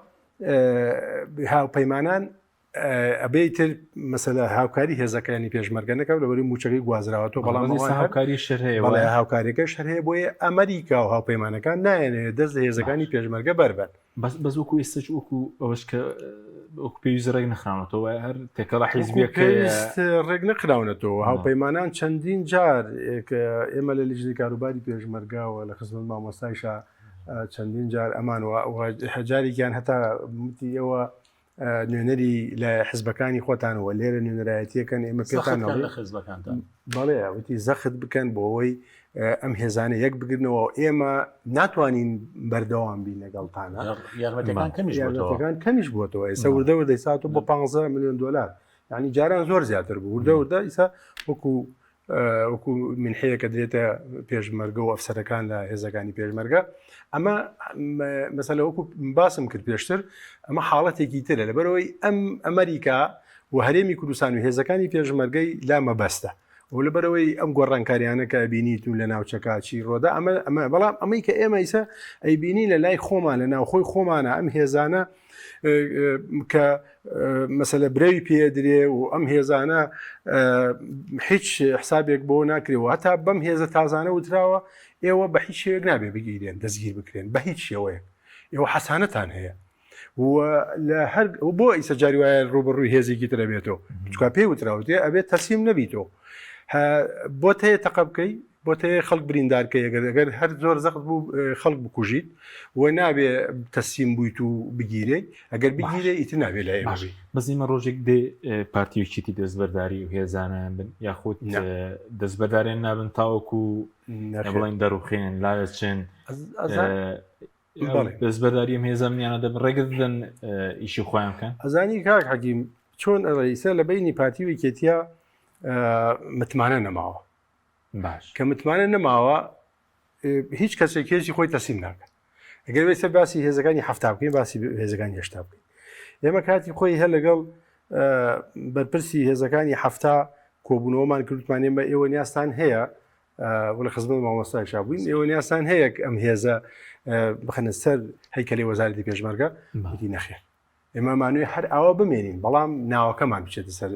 هاوپەیمانان ئەبێ تر مەسەلە هاوکاری هێزەکانی پێشمەرگە نەکەو لەبەری موچەکەی گوازراوەتەوە بەڵام
هاوکاری شەر هەیە
بەڵێ هاوکاریەکەش هەر هەیە بۆیە ئەمریکا و هاوپەیمانەکان نایەنەوێت دەست لە هێزەکانی پێشمەرگە بەربەن
بەس بەس وەکو ئێستش وەکو ئەوەش کە وەکو پێویست ڕێک نەخراونەتەوە هەر تێکەڵە حیزبیەکە
پێویست ڕێک نەخراونەتەوە هاوپەیمانان چەندین جار ئێمە لە لیژنەی کاروباری پێشمەرگاوە لە خزمەت مامۆستایشا چەندین جار ئەمان و جارێکیان هەتا متی ئێوە نوێنەری لە حزبەکانی خۆتانەوە لێرە نوێنەرایەتیەکەن ئێمە پێتان
لە حزبەکانتان
بەڵێ وتی زەخت بکەن بۆ ئەوەی ئەم هێزانە یەک بگرنەوە ئێمە ناتوانین بەردەوام بین لەگەڵتانە
یارمەتەکان کەمیش
یارمەتەکان کەمیش بووەتەوە ئێستا وردە وردە سات بۆ 15 میلیۆن دلار یعنی جاران زۆر زیاتر بوو وردە وردە ئیسا وەکو وەکو منحەیەکە درێتە پێشمەرگە و ئەفسەرەکان لە هێزەکانی پێشمەرگە ئەمە مەسەلە وەکو باسم کرد پێشتر ئەمە حاڵەتێکی ترە لەبەرەوەی ئەم ئەمریکا و هەرێمی کوردستان و هێزەکانی پێشمەرگەی لا مەبەستە و لەبەرەوەی ئەم گۆڕانکاریانە کە بینیت و لە ناوچەکە چی ڕۆدا ئەمە ئەمە بەڵام ئەمەی کە ئێمە ئیسە ئەیبینی لە لای خۆمان لە ناوخۆی خۆمانە ئەم هێزانە کە مەسەلە برەوی پێدرێ و ئەم هێزانە هیچ حسابێک بۆ ناکرێ و هەتا بەم هێزە تازانە وتراوە. ئێوە بە هیچ شێوەیەک نابێ بگیرێن دەستگیر بکرێن بە هیچ شێوەیەک ئێوە حەسانەتان هەیە و لە هەر بۆ ئیسە جاری وایە ڕوبەڕووی هێزێکی ترە بێتەوە چکا پێی وتراوتێ ئەبێت تەسلیم نەبیتەوە بۆت هەیە تەقە بکەی بۆت هەیە خەڵک بریندارکەی ئەگەر ئەگەر هەر زۆر زەخت بوو خەڵک بکوژیت و نابێ تەسلیم بوویت و بگیرێ ئەگەر بگیرێ ئیتر نابێ لای ئێمە بی.
بەس ئێمە ڕۆژێک دێ پارتی و یەکێتی دەستبەرداری و هێزانیان بن یاخود دەستبەرداریان نابن تاوەکو بڵێن دەڕوخێن لاچن دەستبەرداری ئەم هێزە منیانە دەبن ڕێگە بدەن ئیشی خۆیان بکەن
ئەزانی کاک حەکیم چۆن ئەڕیسە لە بینی پارتی و یەکێتیە متمانە نەماوە
باش
کە متمانە نەماوە هیچ کەسێک هێزی خۆی تەسلیم ناکە ئەگەر وێسە باسی هێزەکانی هەفتا بکەین باسی هێزەکانی هێشتا بکەین ئێمە کاتی خۆی هەر لەگەڵ بەرپرسی هێزەکانی هەفتا کۆبوونەوەمان کردمان ئێمە ئێوە نیاستان هەیە لە خزمەت مامۆستایشا بووین ئێوە نیازتان هەیە ئەم هێزە بخەنە سەر هەیکەلی وەزارەتی پێشمەرگە وتی نەخێر ئێمە مانوێ هەر ئاوا بمێنین بەڵام ناوەکەمان بچێتە سەر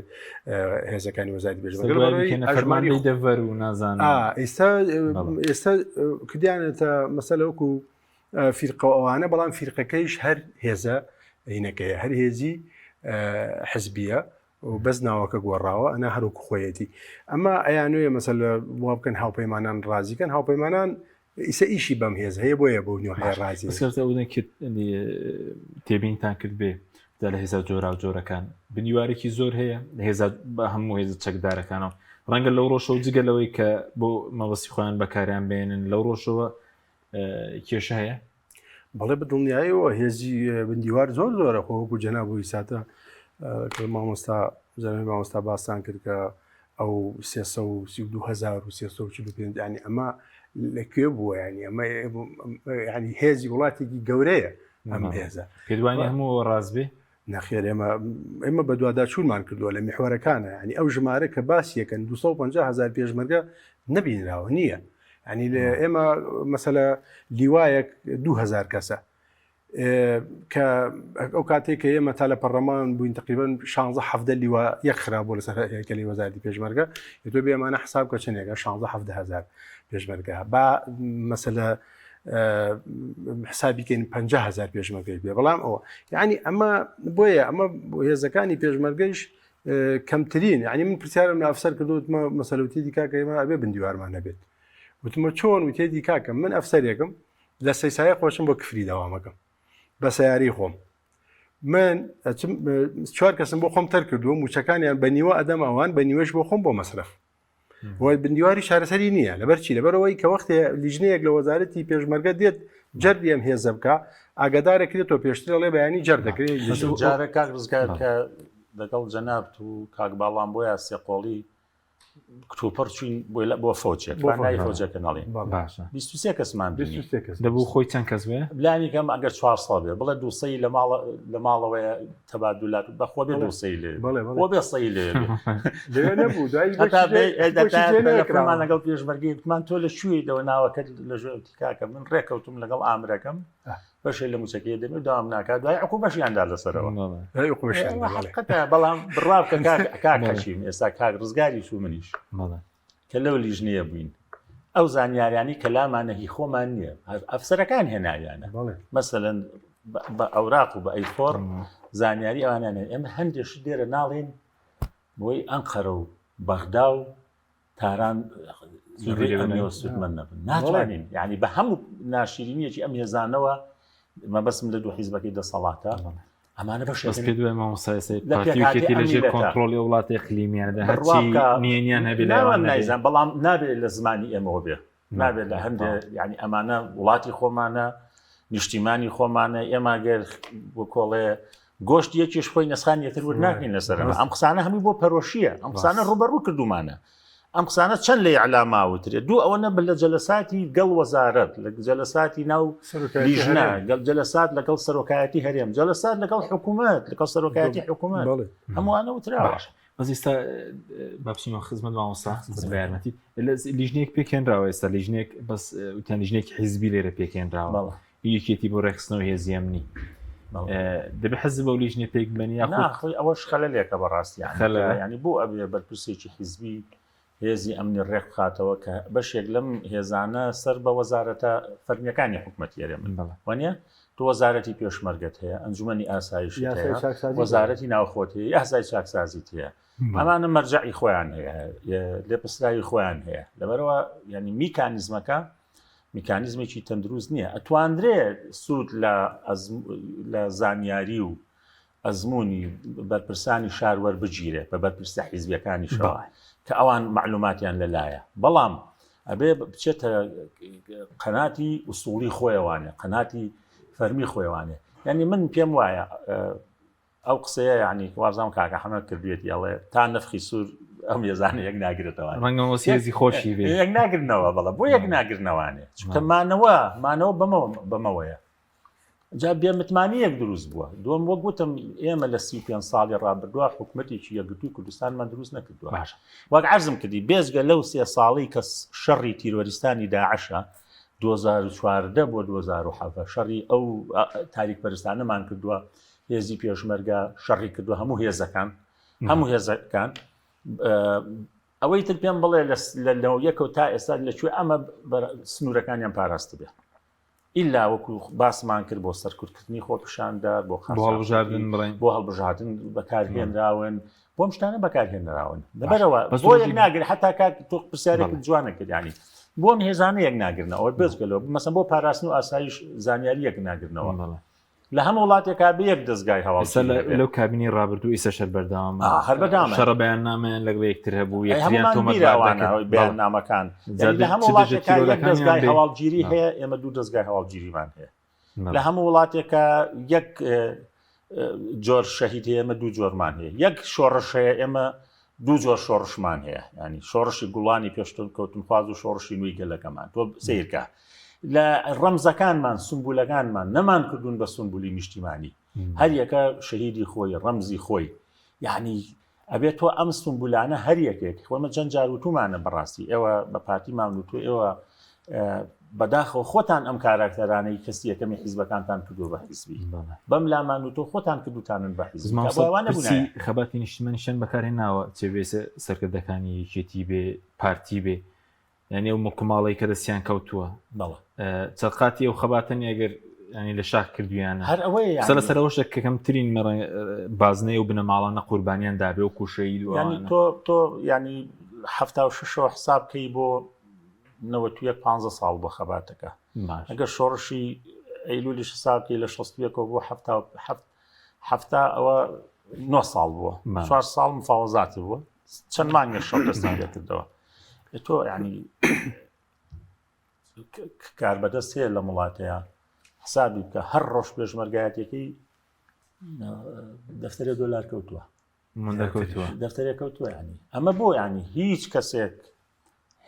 هێزەکانی وەزارەتی پێشمەرگە
فەرمانی دەڤەر و نازان
ئێستا ئێستا کردیانەتە مەسەلە وەکو فیرقە ئەوانە بەڵام فیرقەکەیش هەر هێزە هینەکەیە هەر هێزی حزبیە و بەس ناوەکە گۆڕاوە ئەنا هەروەکو خۆیەتی ئەمە ئەیانوێ مەسەلە وا بکەن هاوپەیمانان ڕازیکەن هاوپەیمانان ئیسە ئیشی بەم هێز هەیە بۆیە بۆ نوێ هەیە ڕازی
تێبینتان کرد بێ دا لە هێزا جۆرا و جۆرەکان بنیوارێکی زۆر هەیە لە هێزا بە هەموو هێزە چەکدارەکانەوە ڕەنگە لەو ڕۆژەوە جگە لەوەی کە بۆ مەبەستی خۆیان بەکاریان بێنن لەو ڕۆژەوە کێشە هەیە
بەڵێ بە دڵنیایەوە هێزی بندیوار زۆر زۆرە خۆ وەکو جەناب و ساتە مامۆستا جەنابی مامۆستا باستان کرد کە ئەو 332 ینی ئەمە لەکوێ بووە ینی ئەمە ینی هێزی وڵاتێکی گەورەیە ئەم هێزە
پێدوانی هەموو ڕاست بێ
نەخێر ئێمە ئێمە بەدواداچوونمان کردووە لە میحوەرەکانە ینی ئەو ژمارە کە باس یەکەن 250 هزار پێشمەرگە نەبینراوە نییە ینی لە ئێمە مەسەلە لیوایەک 2000 کەسە کە ئەو کاتێک کە ئێمە تا لە پەرلەمان بووین تقریبا 16 17 لیوا یەک خرا بۆ لەسەر هەیکەلی وەزارەتی پێشمەرگە تۆ بێمانە حساب کە چنێکە 16 17 هزار پێشمەرگە با مەسەلە حسابی کەین 50 هزار پێشمەرگەی بێ بەڵام ئەوە یعنی ئەمە بۆیە ئەمە هێزەکانی پێشمەرگەیش کەمترین یعنی من پرسیارم لە ئەفسەر کردوتمە مەسەلوتی دی کاکە ئێمە ئەبێ بندیوارمان نەبێت وتمە چۆن وتێدی کاکە من ئەفسەرێکم لە سەیسایە خۆشم بۆ کفری داوامەکەم بە سیاری خۆم من چوار کەسم بۆ خۆم تەر کردووە موچەکانیان بە نیوە ئەدەم ئەوان بە نیوەش بۆ خۆم بۆ مەسرف وای بندیواری چارەسەری نییە لەبەر چی لەبەرەوەی کە وەختێ لیژنەیەک لە وەزارەتی پێشمەرگە دێت جەردی ئەم هێزە بکە ئاگادارەکرێت تۆ پێشتر ئەڵێ بەیانی جەر دەکرێت
جارە کاک ڕزگار کە لەگەڵ جەنابت و کاک باڵام بۆیە سێقۆڵی کتوپڕ چوین بۆی لە بۆ فەوجێک با ناوی فەوجەکە نەڵێین
باشە
23 کەسمان بینی
23 کەس
دەبوو خۆی چەند کەس بێ
لانی کەم ئەگەر 400 بێ بڵێ 200 لە ماڵ لە ماڵەوەیە تەبادولات بەخۆ بێ 200 لێ
بەڵێ بەڵێ
بۆ بێ سەی لێ بێ.
لەوێ نەبوو دوای
هەتا
بۆچی جێ- بۆچی جێ نەکراوە.
تەلەفۆنمان لەگەڵ پێشمەرگەی وتمان تۆ لە کوێی لەوە ناوەکەت لە ژێر وتی کاکە من ڕێکەوتم لەگەڵ ئامرەکەم بەشێ لە موچەکەی دەمێ و داوام ناکات دوای عقوبەشیان دا لەسەرەوە
دوای عقوبەشیان دا، بەڵێ.
حەقیقەتە بەڵام بڕوا بکە کاک کاک حەکیم ئێستا کاک ڕزگاریش و منیش کە لەو لیژنەیە بووین ئەو زانیاریانی کە لامانە هی خۆمان نییە ئەفسەرەکان هێناویانە مەسەلەن بە ئەوراق و بە ئەیفۆر زانیاری ئەوانیان هەیە. ئێمە هەندێک شت لێرە ناڵێین بۆی ئەنقەرە و بەغدا و تاران ئەمەوە سوودمەند نەبن ناتوانین یعنی بە هەموو ناشرینیەکی ئەم هێزانەوە مەبەسم لە دوو حیزبەکەی دەسەڵاتە ئەمانە بەش
پێ دوای مامۆسای پارتیەتی لەژێر کۆنترۆڵی وڵاتی اقلیمیاندا هەرچی نێنیان هەبێ
نایزان بەڵام نابێت لە زمانی ئێمەوە بێ نابێت لە هەندێ یعنی ئەمانە وڵاتی خۆمانە نیشتیمانی خۆمانە ئێمە گەر بکۆڵێ گۆشت یەکیش خۆی نەسخان یەتر ورد ناکەین لەسەر ئەم قسانە هەمووی بۆ پەرۆشیە ئەم قسانە ڕوبەڕوو کردومانە ئەم قسانە چەند لە ئەلاماوترێت دوو ئەوە نە لە جەلەساتی گەڵ وەزارەت لە جەلەساتی ناو لیژنە گەڵ جەلەسات لەگەڵ سەرۆکایەتی هەرێم جەلەسات لەگەڵ حکوومەت لەگەڵ سەرۆکایەتی حکوومەت هەمووانە وتراوە
بەس ئێستا با بچینەوە خزمەت مامۆستا بە یارمەتی لیژنەیەک پێکهێنراوە ئێستا لیژنێک بەس وتیان لیژنێکی حیزبی لێرە پێکهێنراوە یەکێتی بۆ ڕێکخستنەوە هێزی ئەمنی دەبێ حەز بەو لیژنە پێک بن یا
خۆی ئەوەش خەلەلێکە بەڕاستی ینی بۆ ئەبێ بەرپرسێکی حیزبی. هێزی ئەمنی ڕێک بخاتەوە کە بەشێک لەم هێزانە سەر بە وەزارەتە فەرمیەکانی حکوومەتی هەرێمن وانە تۆ وەزارەتی پێشمەرگەت هەیە ئەنجومەنی ئاسایش وەزارەتی ناوخۆت هەیە یاسای چاکسازیت هەیە ئەمانە مەرجعی خۆیان هەیە لێپرسراوی خۆیان هەیە لەبەرەوە ینی میکانیزمەکە میکانیزمێکی تەندروست نییە ئەتواندرێ سوود لە لە زانیاری و ئەزموونی بەرپرسانی شار وەربگیرێ بە بەرپرسە حیزبیەکانیشەوە کە ئەوان مەعلوماتیان لەلایە بەڵام ئەبێ بچێتە قەناتی ئوسوڵی خۆیەوانێ قەناتی فەرمی خۆیوانێ یعنی من پێم وایە ئەو قسەیە یعنی وازام کاکە حەمە کردوێتی ئەڵێ تا نەفخی سوور ئەم یێزانە یەک ناگرێتەوە
ڕەنگە وەسیزی خۆشی بێ
یەک ناگرنەوە بەڵە بۆ یەک ناگرنەوانێ چونکە مانەوە مانەوە بەمەوە بەمەوەیە جا بێ متمانەیەک دروست بووە دووەم وەک وتم ئێمە لە 35 ساڵی ڕابردووە حکوومەتێکی یەکگرتووی کوردستانمان دروست نەکردووە باش وەک عەرزم کردی بێجگە لەو سێ ساڵی کە شەڕی تیرۆریستانی داعشە 2014 بۆ 2017 شەڕی ئەو تاریک پەرستانەمان کردووە هێزی پێشمەرگە شەڕی کردووە هەموو هێزەکان هەموو هێزەکان ئەوەی تر پێم بڵێ لە لەوە یەکەوە تا ئێستا لەکوێ ئەمە سنوورەکانیان پاراست بێ ئیلا وەکو باسمان کرد بۆ سەرکوتکردنی خۆپیشاندەر بۆ
هەڵبژاردن بڵێن
بۆ هەڵبژاردن بەکارهێنراون بۆم شتانە بەکارهێنراون لەبەرەوە بۆ یەک ناگر حتا کاک تۆ پرسیارێک جوانە کرد ینی بۆم هێزانە یەک ناگرنەوە بێزگەلەوە مەسەن بۆ پاراستن و ئاسایش زانیاری یەک ناگرنەوە لە هەموو وڵاتێکا بێ یەک دەزگای هەواڵ
لەو کابینی ڕابردوو ئیسە شەر بەردەوام
هەر بەدام
شەڕ بەیاننامەیان لەگەڵ یەکتر هەبوو
یەکتریان تۆمەتبار بەیاننامەکان لە هەموو وڵاتێکا یەک دەزگای هەواڵگیری هەیە ئێمە دوو دەزگای هەواڵگیریمان هەیە لە هەموو وڵاتێکە یەک جۆر شەهید هەیە ئێمە دوو جۆرمان هەیە یەک شۆڕش هەیە ئێمە دوو جۆر شۆڕشمان هەیە ینی شۆڕشی گوڵانی پێشتن کەوتنخواز و شۆڕشی نوێی گەلەکەمان تۆ سیرکە لە ڕەمزەکانمان سمبولەکانمان نەمان کردوون بە سمبولی نیشتیمانی هەر یەکە شەهیدی خۆی ڕەمزی خۆی یعنی ئەبێت تۆ ئەم سمبولانە هەر یەکێک خۆمە چەند جار وتومانە بەڕاستی ئێوە بە پارتیمان و تۆ ئێوە بەداخەوە خۆتان ئەم کاراکتەرانەی کەسی یەکەمی حیزبەکانتان کردو بە حیزبی بەم لامان و تۆ خۆتان کردوتانن بە حیزب
خەباتی نیشتمانیشان بەکارهێناوە چێ بێ سەرکردەکانی یەکێتی بێ پارتی بێ یعنی ئەو مڵکوماڵی کە دەستیان کەوتووە چەقاتی ئەو خەباتە نیە ئەگەر ینی لە شاخ کردویانە
هەر ئەوەیە
قسە لەسەر ئەوەشە کە کەمترین بازنەی و بنەماڵانە قوربانیان دابێ و کوشەی
و ینی تۆ تۆ ینی هەفتا و شەشەوە حساب کەی بۆ 91 پ ساڵ بۆ خەباتەکە ئەگەر شۆڕشی ئەیلولیش حساب کەی لە 61 بۆ هەفتا ئەوە 9 ساڵ بووە چوار ساڵ مفاوەزاتی بووە چەند مانگێک شەڕ دەستی پێکردەوە تۆ ینی کاربەدەست هەیە لە وڵاتەیە حسابی بکە هەر ڕۆژ پێشمەرگایەتەکەی دەفتەرێ دۆلار کەوتووە دەفتەرێ کەوتووە ینی ئەمە بۆ ینی هیچ کەسێک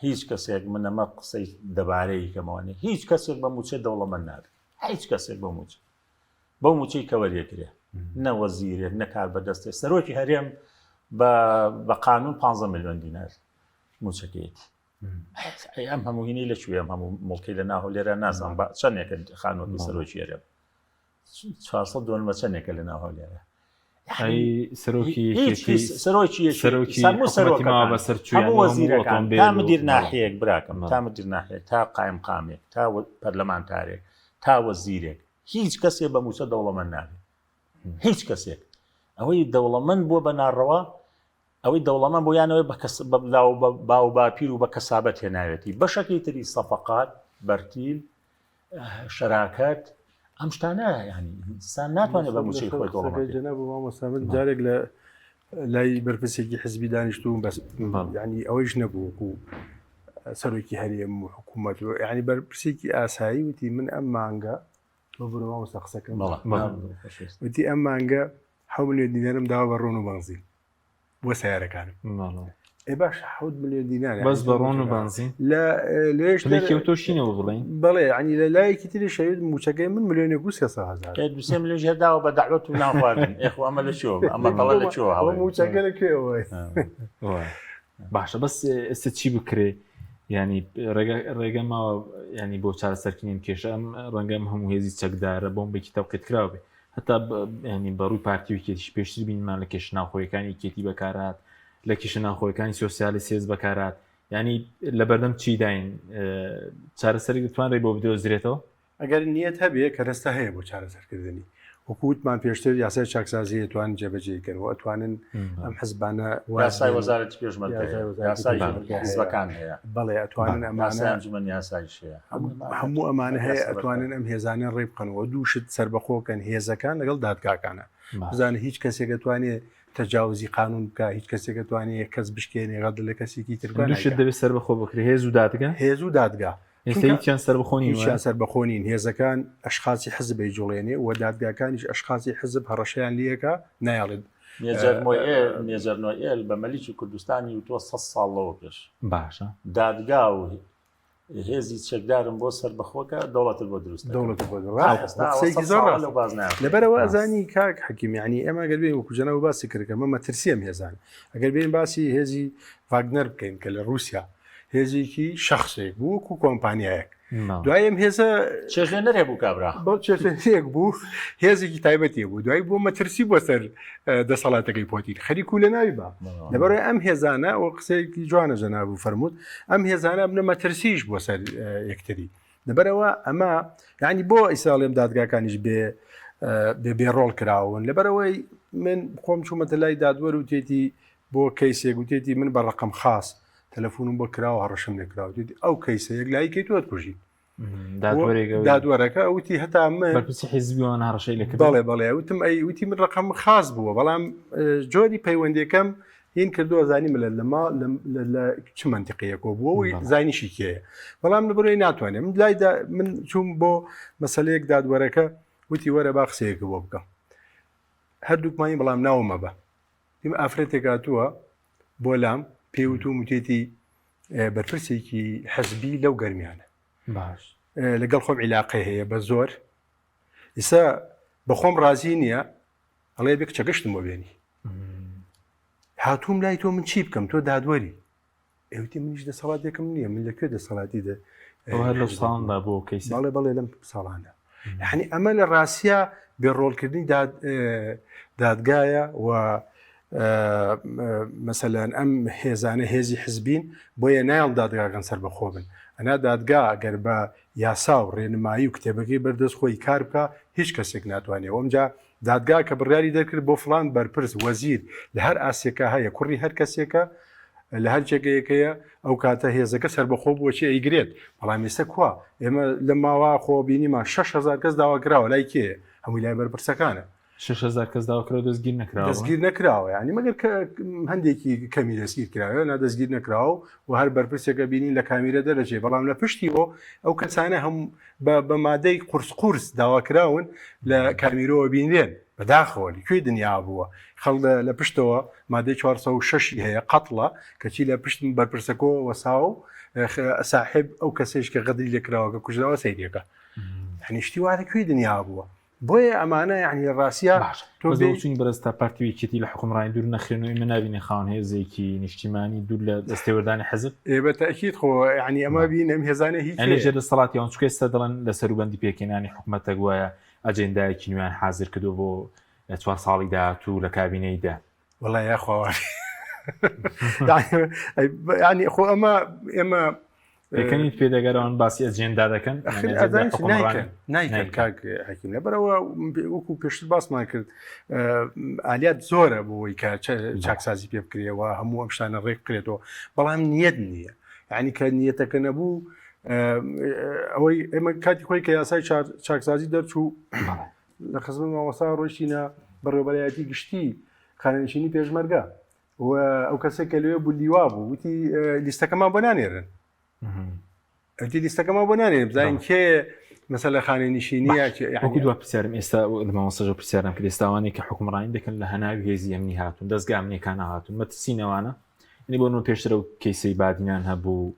هیچ کەسێک من ئەمە قسەی دەبارەی کەمەوانێ هیچ کەسێک بە موچە دەوڵەمەند نابێت هیچ کەسێک بە موچە بەو موچەی کە وەریەگرێ نە وەزیرێک نە کار بەدەستێ سەرۆکی هەرێم بە قانون 15 میلیۆن دینار موچەکەیەتی ئەم هەموو هینەی لە کوێ ئەم هەموو مڵکی لە ناو لێرە نازانم بە چەندێکە خانووەکەی سەرۆکی هەرێم 400 دۆنمە چەندێکە لە ناو هەولێرە
سەرۆکی
سەرۆکی
سەرۆکی بەسەر
هەموو وەزیرەکان تا مدیر ناحیەک براکەم تا مدیر ناحیەک تا قایم قامێک تا پەرلەمانتارێک تا وەزیرێک هیچ کەسێ بە مووچە دەوڵەمەند نابێت هیچ کەسێک ئەوەی دەوڵەمەند بووە بە ناڕەوا ئەوەی دەوڵەمەند بۆ یانەوەی بە کەس بە باو باپیر و بە کەسابەت هێناوێتی بەشەکەی تری سەفقات بەرتیل شەراکەت ئەم شتانە ینی ئینسان ناتوانێت بە مووچەی خۆی دەوڵەمەند
جەناب مامۆستا من جارێک لە لای بەرپرسێکی حزبی دانیشتوم بەس ینی ئەوەیش نەبوو وەکو سەرۆکی هەرێم و حکوومەت و ینی بەرپرسێکی ئاسایی وتی من ئەم مانگە ببورە مامۆستا قسەکەم وتی ئەم مانگە حەو ملیۆن دینارم داوە بە ڕۆن و بەنزین بۆ سیارەکانم ئێ باش حەوت ملیۆن دینار
بەس بە ڕۆن و بەنزین
لە لێش
تۆشینەوە بڵێن
بەڵێ ینی لە لایەکی تری شەوێت موچەکەی من ملیۆنێک و 300 هزار
دوسێ ملیۆن ژێر داوە بە دەعوەت و ناخواردن ئێخۆ ئەمە لە چۆ ئەمە تەڵە لە چۆ
هەڵ موچەکە لە کوێوە
باشە بەس ئێستا چی بکرێ ینی ڕێگە ماوە ینی بۆ چارەسەرکردنی کێشە ئەم ڕەنگەم هەموو هێزی چەکدارە بۆمبێکی تەوقیت کراوە بێ هەتا ینی بەڕووی پارتی و یەکێتیش پێشتر بینمان لە کێشە ناوخۆیەکانی یەکێتی بەکارهات. لە کیشە ناوخۆیەکانی سۆسیالیست هێز بەکارات ینی لە بەردەم چیداین چارەسەری دەتوانرێت بۆ بدۆزرێتەوە؟
ئەگەر نیەت هەبێ کەرەستە هەیە بۆ چارەسەرکردنی. وەکو وتمان پێشتر یاسای چاکسازی ئەتوانن جێبەجێی کەن و ئەتوانن ئەم حزبانە واز
یاسای
بێنن.
وەزارەتی پێشمەرگە
یاسای
هەیە،
وەزارەتی
یاسای
پێشمەرگە هەیە.
حزبەکان هەیە،
بەڵێ ئەتوانن
یاسای
ئەمانە
ئەنجومەنی یاسایش هەیە. هەموو ئەمانە
هەموو ئەمانە هەیە
یاسا
ئەتوانن
بەرپا.
ئەم هێزانە ڕێ بخەنەوە دوو شت سەربەخۆکەن هێزەکان لەگەڵ دادگاکانە
باش.
بزانە هیچ کەسێک ئەتوانێ تەجاوزی قانون بکا هیچ کەسێک ئەتوانێ یەک کەس بشکێنێ غەدر لە کەسێکی تر بکا
دوو شت
نایکا.
دەبێت سەربەخۆ بکرێ هێز و دادگا
هێز و دادگا
ئێستا هیچیان سەربەخۆ نین
هیچیان سەربەخۆ نین هێزەکان ئەشخاصی حزب ئەیجوڵێنێ و دادگاکانیش ئەشخاصی حزب هەڕەشەیان لێکا نایەڵێت
مێجەر مۆئێل مێجەر نۆئێل بە مەلیکی کوردستانی وتووە سە ساڵ لەوە پێش
باشە
دادگا و هێزی چەکدارم بۆ سەربەخۆکە دەوڵەتت بۆ دروست
دەوڵەت بۆ قسەیەکی زۆر ڕاستە.
لەو باز نایە
لەبەرەوە
ڕاست.
ئەزانی کاک حەکیم یعنی ئێمە گەر بێین وەکو جەناب باسی کرد کە ئەمە مەترسیە ئەم هێزانە ئەگەر بێین باسی هێزی ڤاگنەر بکەین کە لە ڕووسیا هێزێکی شخصێک بوو وەکو کۆمپانیایەک دوای ئەم هێزە
چێژێنەرێ بوو کابرا
بۆ چێژێنێک بوو هێزێکی تایبەتی بوو دوای بۆ مەترسی بۆ سەر دەسەڵاتەکەی پۆتین خەریک و لە ناوی با لەبەرەوەی ئەم هێزانە ئەو قسەیەکی جوانە جەناب و فەرمووت ئەم هێزانە بنە مەترسیش بۆ سەر یەکتری لەبەرەوە ئەمە یعنی بۆ ئیسراڵیم دادگاکانیش بێ بێ بێ ڕۆڵ کراون لەبەرەوەی من خۆم چوومەتە لای دادوەر و تێتی بۆ کەیسێک وتێتی من بە ڕقم خاص تەلەفۆنم بۆ کراوە هەڕەشەم لێ کراوە وتێتی ئەو کەیسە یەکلایی کەی تۆ ئەتکوژین دادوەرەکە وتی هەتا من
بەرپرسی حیزبی وان هەڕەشەی لێ کرد
بەڵێ بەڵێ وتم ئەی وتی من ڕقم خاص بووە بەڵام جۆری پەیوەندیەکەم هین کردووە زانی ملە لەما لە چ منتیقەیەکەوە بووە و زانیشی کێیە بەڵام لە بڕۆی ناتوانێت من لایدا من چوم بۆ مەسلەیەک دادوەرەکە وتی وەرە با قسەیەکە بۆ بکەم هەردووکمانی بەڵام ناومە بە دیم ئافرەتێک هاتووە بۆ لام پێی وتوم وتێتی بەرپرسێکی حزبی لەو گەرمیانە
باش
لەگەڵ خۆم عیلاقەی هەیە بە زۆر ئیسا بەخۆم ڕازی نییە ئەڵێ بێ کچەگەشتم بۆ بێنی هاتووم لای تۆ من چی بکەم تۆ دادوەری ئێوتی منیش دەسەڵاتێکم نییە من لەکوێ دەسەڵاتی دە
هەر لەو ساڵدا بۆ کەیس
بەڵێ بەڵێ لەم ساڵانە یعنی ئەمە لە ڕاستە بێ ڕۆڵکردنی دادگایە و مەسەلەن ئەم هێزانە هێزی حزبین بۆیە نایڵ دادگاکان سەربەخۆ بن ئەنا دادگا گەر بە یاسا و ڕێنمایی و کتێبەکەی بەردەست خۆی کار بکە هیچ کەسێک ناتوانێت ئەمجا دادگا کە بڕیاری دەرکرد بۆ فڵان بەرپرس، وەزیر، لە هەر ئاستێکا هەیە، کوڕی هەر کەسێکە، لە هەر جێگەیەکەیە، ئەو کاتە هێزەکە سەربەخۆ بووە چی ئەیگرێت، بەڵام ئێستا کوا؟ ئێمە لەم ماوە خۆ بینیمان 6000 کەس داواکراوە، لای کێیە؟ هەمووی لای بەرپرسەکانە.
6000 کەس داواکراوە دەستگیر نەکراوە؟
دەستگیر نەکراوە، یانی مەگەر کە هەندێکی کەمی دەستگیر کراوە، نا دەستگیر نەکراوە و هەر بەرپرسێکە بینین لە کامیرە دەرەچێ، بەڵام لە پشتی بۆ ئەو کەسانە هەم بە مادەی قورس قورس داواکراون لە کامیرەوە بینرێن بەداخەوە لە کوێی دنیا بووە خەڵ لە پشتەوە مادەی 406 هەیە قەتڵە کەچی لە پشت بەرپرسەکۆ وەساو ساحب ئەو کەسێش کە غەدری لێکراوە کە کوژراوە سەیرەکە هەنیشتی وا لە کوێی دنیا بووە بۆیە ئەمانە یعنی لە ڕاستیا
باش تۆ بۆچوونی بەرز تا پارتی و یەکێتی لە حکومڕانی دوور نەخرێن و ئێمە نابینین خاوەن هێزێکی نیشتیمانی دوور لە دەستێوەردانی حزب.
ئێ بە تەئکید خۆ یعنی ئەمە بین ئەم هێزانە هیچ
یعنی لەژێر دەسەڵاتی ئەوان چونکە ئێستا دەڵێن لە سەروبەندی پێکهێنانی حکومەتە گوایە ئەجێندایەکی نوێیان حازر کردووە بۆ چوار ساڵی داهاتوو لە کابینەی دە.
وەڵا یاخوا یعنی خۆ ئەمە ئێمە
پێکەنیت پێ دەگەرەوەن باسی ئەجێندا دەکەن
نایکەن کاک حەکیم لەبەرەوە وەکو پێشتر باسمان کرد ئالیات زۆرە بۆی کە چاکسازی پێ بکرێەوە هەموو ئەم شتانە ڕێک بکرێتەوە بەڵام نیەت نییە یعنی کە نیەتەکە نەبوو ئەوەی ئێمە کاتی خۆی کە یاسای چاکسازی دەرچوو لە خزمەت مامۆستا ڕۆیشتینە بەڕێوەبەرایەتی گشتی خانەنشینی پێشمەرگە و ئەو کەسێک کە لەوێ بوو لیوا بوو وتی لیستەکەمان بۆ نانێرن ئەوتی لیستەکەمان بۆ نانێرن بزانین کێ مەسەلە خانە نشینیە
وەکو دوا پرسیارم ئێستا لە مامۆستاژە پرسیارم کرد ئێستاوانەی کە حکومڕانی دەکەن لە هەناوی هێزی ئەمنی هاتوون دەستگا ئەمنیەکان هاتوون مەترسی نەوانە یعنی بۆ نمونە پێشتر ئەو کەیسەی بادینان هەبوو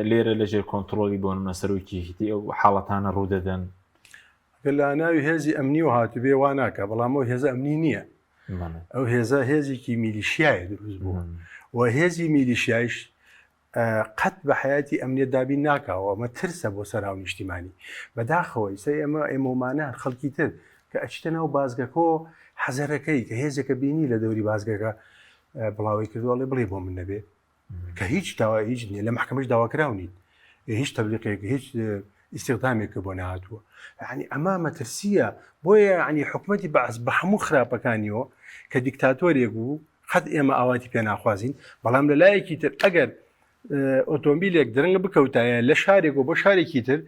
لێرە لەژێر کۆنتڕۆڵی بۆ نمونە سەرۆکی یەکێتی ئەو حاڵەتانە ڕوودەدەن
گەر لە ناوی هێزی ئەمنیەوە هاتبێ وا ناکا بەڵام ئەو هێزە ئەمنی نییە ئەو هێزە هێزێکی میلیشیایە دروست بوو و هێزی میلیشیایش قەت بە حیاتی ئەمنیەت دابین ناکاوە ئەمە ترسە بۆ سەر هاونیشتیمانی بەداخەوە ئیسە ئێمە ئێمەمانە خەڵکی تر کە ئەچیتە ناو بازگەکۆ حەزەرەکەی کە هێزێکە بینی لە دەوری بازگەکە. بڵاوی کردو ئەڵێ بڵێ بۆ من نەبێ کە هیچ داوا هیچ نییە لە محکمەش داواکراو نیت هیچ تەبلیقێک هیچ ئیسیغدامێکە بۆ نهاتووە ینی ئەمە مەترسیە بۆیە ینی حکوومەتی بەعس بە هەموو خراپەکانیەوە کە دیکتاتۆرێک بوو قەت ئێمە ئاواتی پێ ناخوازین بەڵام لە لایەکی تر ئەگەر ئۆتۆمبیلێک درەنگ بکەوتایە لە شارێک و بۆ شارێکی تر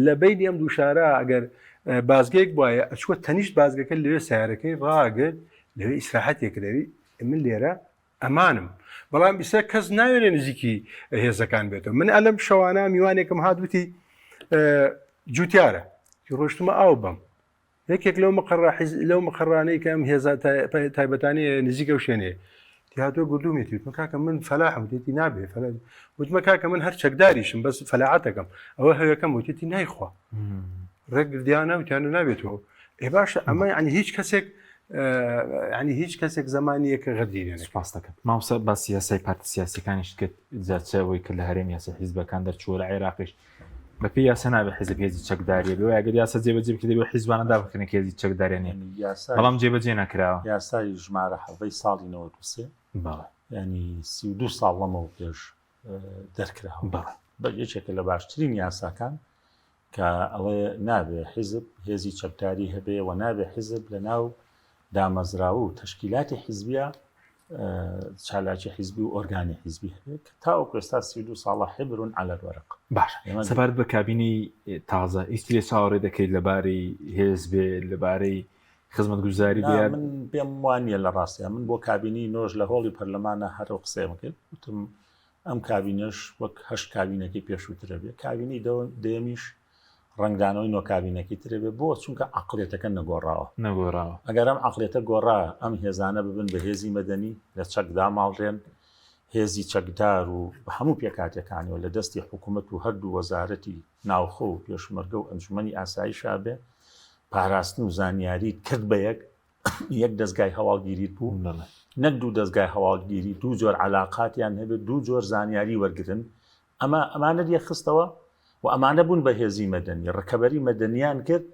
لە بینی ئەم دوو شارە ئەگەر بازگەیەک وایە ئەچوە تەنیشت بازگەکە لەوێ سیارەکەی ڕاگرت لەوێ ئیسراحەتێک لەوی من لێرە ئەمانم بەڵام ئیستا کەس ناوێنێ نزیکی هێزەکان بێتەوە من ئەلم شەوانە میوانێکم هات وتی جوتیارە ڕۆشتمە ئاو بەم یەکێک لەو مقەڕە حیز لەو مقەڕانەی کە ئەم هێزە تایبەتانەیە نزیکە و شوێنێ تیاتۆ گردومێتی وتمە کاکە من فەلاحم وتێتی نابێ فەلا وتمە کاکە من هەر چەکداریشم بەس فەلاعەتەکەم ئەوە هەوێکەم وتێتی نایخوا ڕێک گردیانە وتیانە نابێتەوە ئێ باشە ئەمە یعنی هیچ کەسێک ینی هیچ کەسێک زمانیە کە غەدری لێ
سپاس دەکەم مامۆستا باسی یاسای پارتی سیاسەکانیش کرد جاچەوەی کە لە هەرێم یاسای حیزبەکان دەرچووە لە عێراقیش بەپێی یاسا نابێت حیزب هێزی چەکداریە بێ ئەگەر یاسا جێبەجێ بکرێت دەبێت حیزبانە دابخرێن کە هێزی چەکداریان نییە بەڵام جێبەجێ نەکراوە.
یاسای ژمارە حەڤەی ساڵی 93
بەڵێ
ینی 32 ساڵ لەمەوە پێش دەرکراوە
بەڵێ
بە یەکێکە لە باشترین یاساکان کە ئەڵێ نابێ حیزب هێزی چەکداری هەبێ و نابێ حیزب لە ناو دامەزراوە و تەشکیلاتی حیزبیە چالاکی حیزبی و ئۆرگانی حیزبی هەبێت کە تاوەکو ئێستا 32 ساڵە حبرون علی الورق
باش سەبارەت بە کابینەی تازە هیچ لێ چاوەڕێ دەکەیت لەبارەی هێز بێ لەبارەی خزمەتگوزاری بێ
من پێم وانە لە ڕاستە من بۆ کابینی نۆژ لە هۆڵی پەرلەمانە هەرو قسەیەم کرد وتم ئەم کابینەش وەک هەشت کابینەکەی پێشووترە بێ کابینی دەیەمیش ڕەنگدانەوەی نۆ کابینەکەی ترە بێ بۆ چونکە عقلێتەکە نەگۆڕاوە
نەگۆڕاوە
ئەگەر ئەم عقلێتە گۆڕا ئەم هێزانە ببن بە هێزی مەدەنی لە چەک داماڵرێن هێزی چەکدار و هەموو پێکاتەکانیەوە لە دەستی حکوومەت و هەردوو وەزارەتی ناوخۆ و پێشمەرگە و ئەنجومەنی ئاسایشا بێ پاراستن و زانیاری کرد بە یەک یەک دەستگای هەواڵگیریت بوو نەک دوو دەستگای هەواڵگیری دوو جۆر علااقاتیان هەبێت دوو جۆر زانیاری وەرگن ئەمە ئەمانە یەکخستەوە و ئەمانە بوون بە هێزی مەدەنی ڕکەبەری مەدەنیان کرد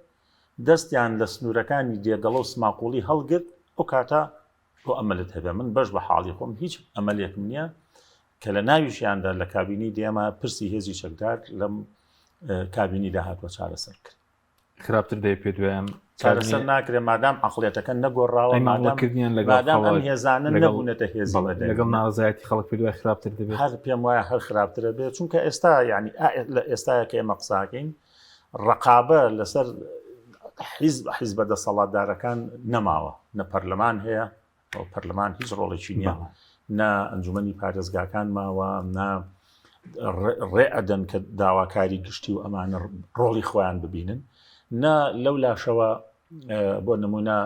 دەستیان لە سنوورەکانی دێگەڵە و سماقوڵی هەڵگرت ئەو کاتە تۆ ئەمەلت هەبێ من بەش بە حاڵی خۆم هیچ ئەمەلێکم نییە کە لە ناویشیاندا لە کابینی دێمە پرسی هێزی چەکدار لەم کابینی داهاتوە چارەسەر کرد
خراپتر دەبێت پێت وایە ئەم
چارەسەر ناکرێت مادام عقلێتەکە نەگۆڕاوە
مامەڵەکردنیان لەگەڵ
مادام ئەم هێزانە نەبوونەتە هێزی مەدەنی.
لەگەڵ ناڕەزایەتی خەڵک پێت وایە خراپتر دەبێت
هەر پێم وایە هەر خراپترە بێت چونکە ئێستا یعنی لە ئێستاە کە ئێمە قساکەین ڕقابە لەسەر حیزب حیزبە دەسەڵاتدارەکان نەماوە نە پەرلەمان هەیە پەرلەمان هیچ ڕۆڵێکی نییە نە ئەنجومەنی پارێزگاکان ماوە نە ڕێ ئەدەن کە داواکاری گشتی و ئەمانە ڕۆڵی خۆیان ببینن نە لەو لاشەوە بۆ نمونە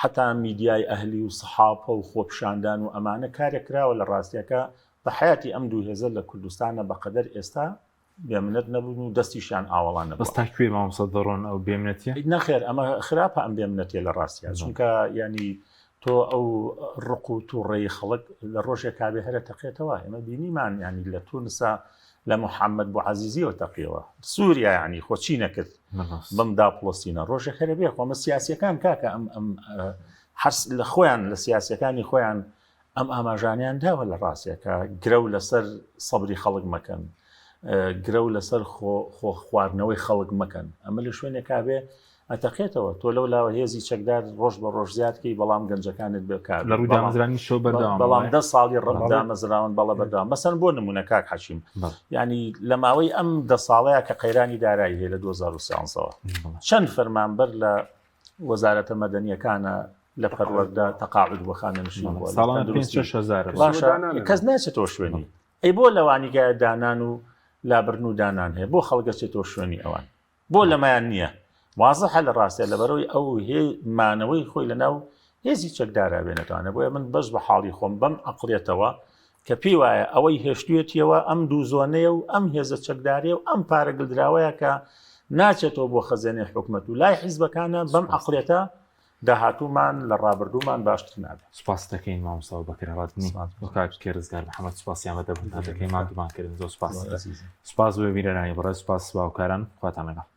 حتا میدیای ئەهلی و سەحافە و خۆپشاندان و ئەمانە کارێک کراوە لە ڕاستیەکە بە حیاتی ئەم دوو هێزە لە کوردستانە بەقەدەر ئێستا بێمنەت نەبوون و دەستیشیان ئاوەڵا نەبوو.
بەس تا کوێ مامۆستا دەڕۆن ئەو بێمنەتیە؟
نەخێر ئەمە خراپە ئەم بێمنەتیە لە ڕاستیا چونکە ینی تۆ ئەو ڕق و تووڕەی خەڵک لە ڕۆژێک کابێ هەرە تەقێتەوە ئێمە بینیمان ینی لە تونسا لە محەممەد بۆ عزیزیەوە تەقیەوە سووریا ینی خۆ چی نەکرد بەم داپڵۆسینە ڕۆژێک هەرە بێ خۆمە سیاسەکان کاکە ئەم ئەم حەس لە خۆیان لە سیاسەکانی خۆیان ئەم ئاماژانیان داوە لە ڕاستیا کە گرەو لەسەر سەبری خەڵک مەکەن گرەو لەسەر خۆ خواردنەوەی خەڵک مەکەن ئەمە لە شوێنێکا بێ ئەتەقێتەوە تۆ لەو لاوە هێزی چەکدار ڕۆژ بە ڕۆژ زیادکەی بەڵام گەنجەکانت بێکار
لە ڕووی دامەزرانی شەو بەردەوام
بەڵام دە ساڵی ڕەم دامەزراون بەڵە بەردەوام مەسەن بۆ نمونە کاک حەکیم ینی لە ماوەی ئەم دە ساڵەیە کە قەیرانی دارایی هەیە لە 2013ەوە چەند فەرمانبەر لە وەزارەتە مەدەنیەکانە لە پەروەردە تەقاعد بۆ خانەنشین بووە
ساڵانە پێنج شەش هەزارە
باشە کەس ناچێتەوە شوێنی ئەی بۆ لەوانیگایە دانان و لابردن و دانان هەیە بۆ خەڵک دەچێتەوە شوێنی ئەوان بۆ لەمایان نییە وازحە لە ڕاستە لەبەرەوەی ئەو هێ مانەوەی خۆی لەناو هێزی چەکدارا بێنێتوانە بۆیە من بەش بە حاڵی خۆم بەم عقلێتەوە کە پێی وایە ئەوەی هێشتوێتیەوە ئەم دوو زۆنەیە و ئەم هێزە چەکداریە و ئەم پارە گلدراوەیە کە ناچێتەوە بۆ خەزێنەی حکومەت و لای حیزبەکانە بەم عقلێتە داهاتوومان لە ڕابردوومان باشتر نابێت.
سوپاست دەکەین مامۆستا ئەبوبەکر هەڵەدنی و کاک ڕزگار محەمەد سوپاسیان بە دەبوونتان دەکەین ماندوومان کردن زۆر سوپاس سوپاس بۆ بینەرانی بەڕێز سوپاس باوکاران خواتان لەگەڵ.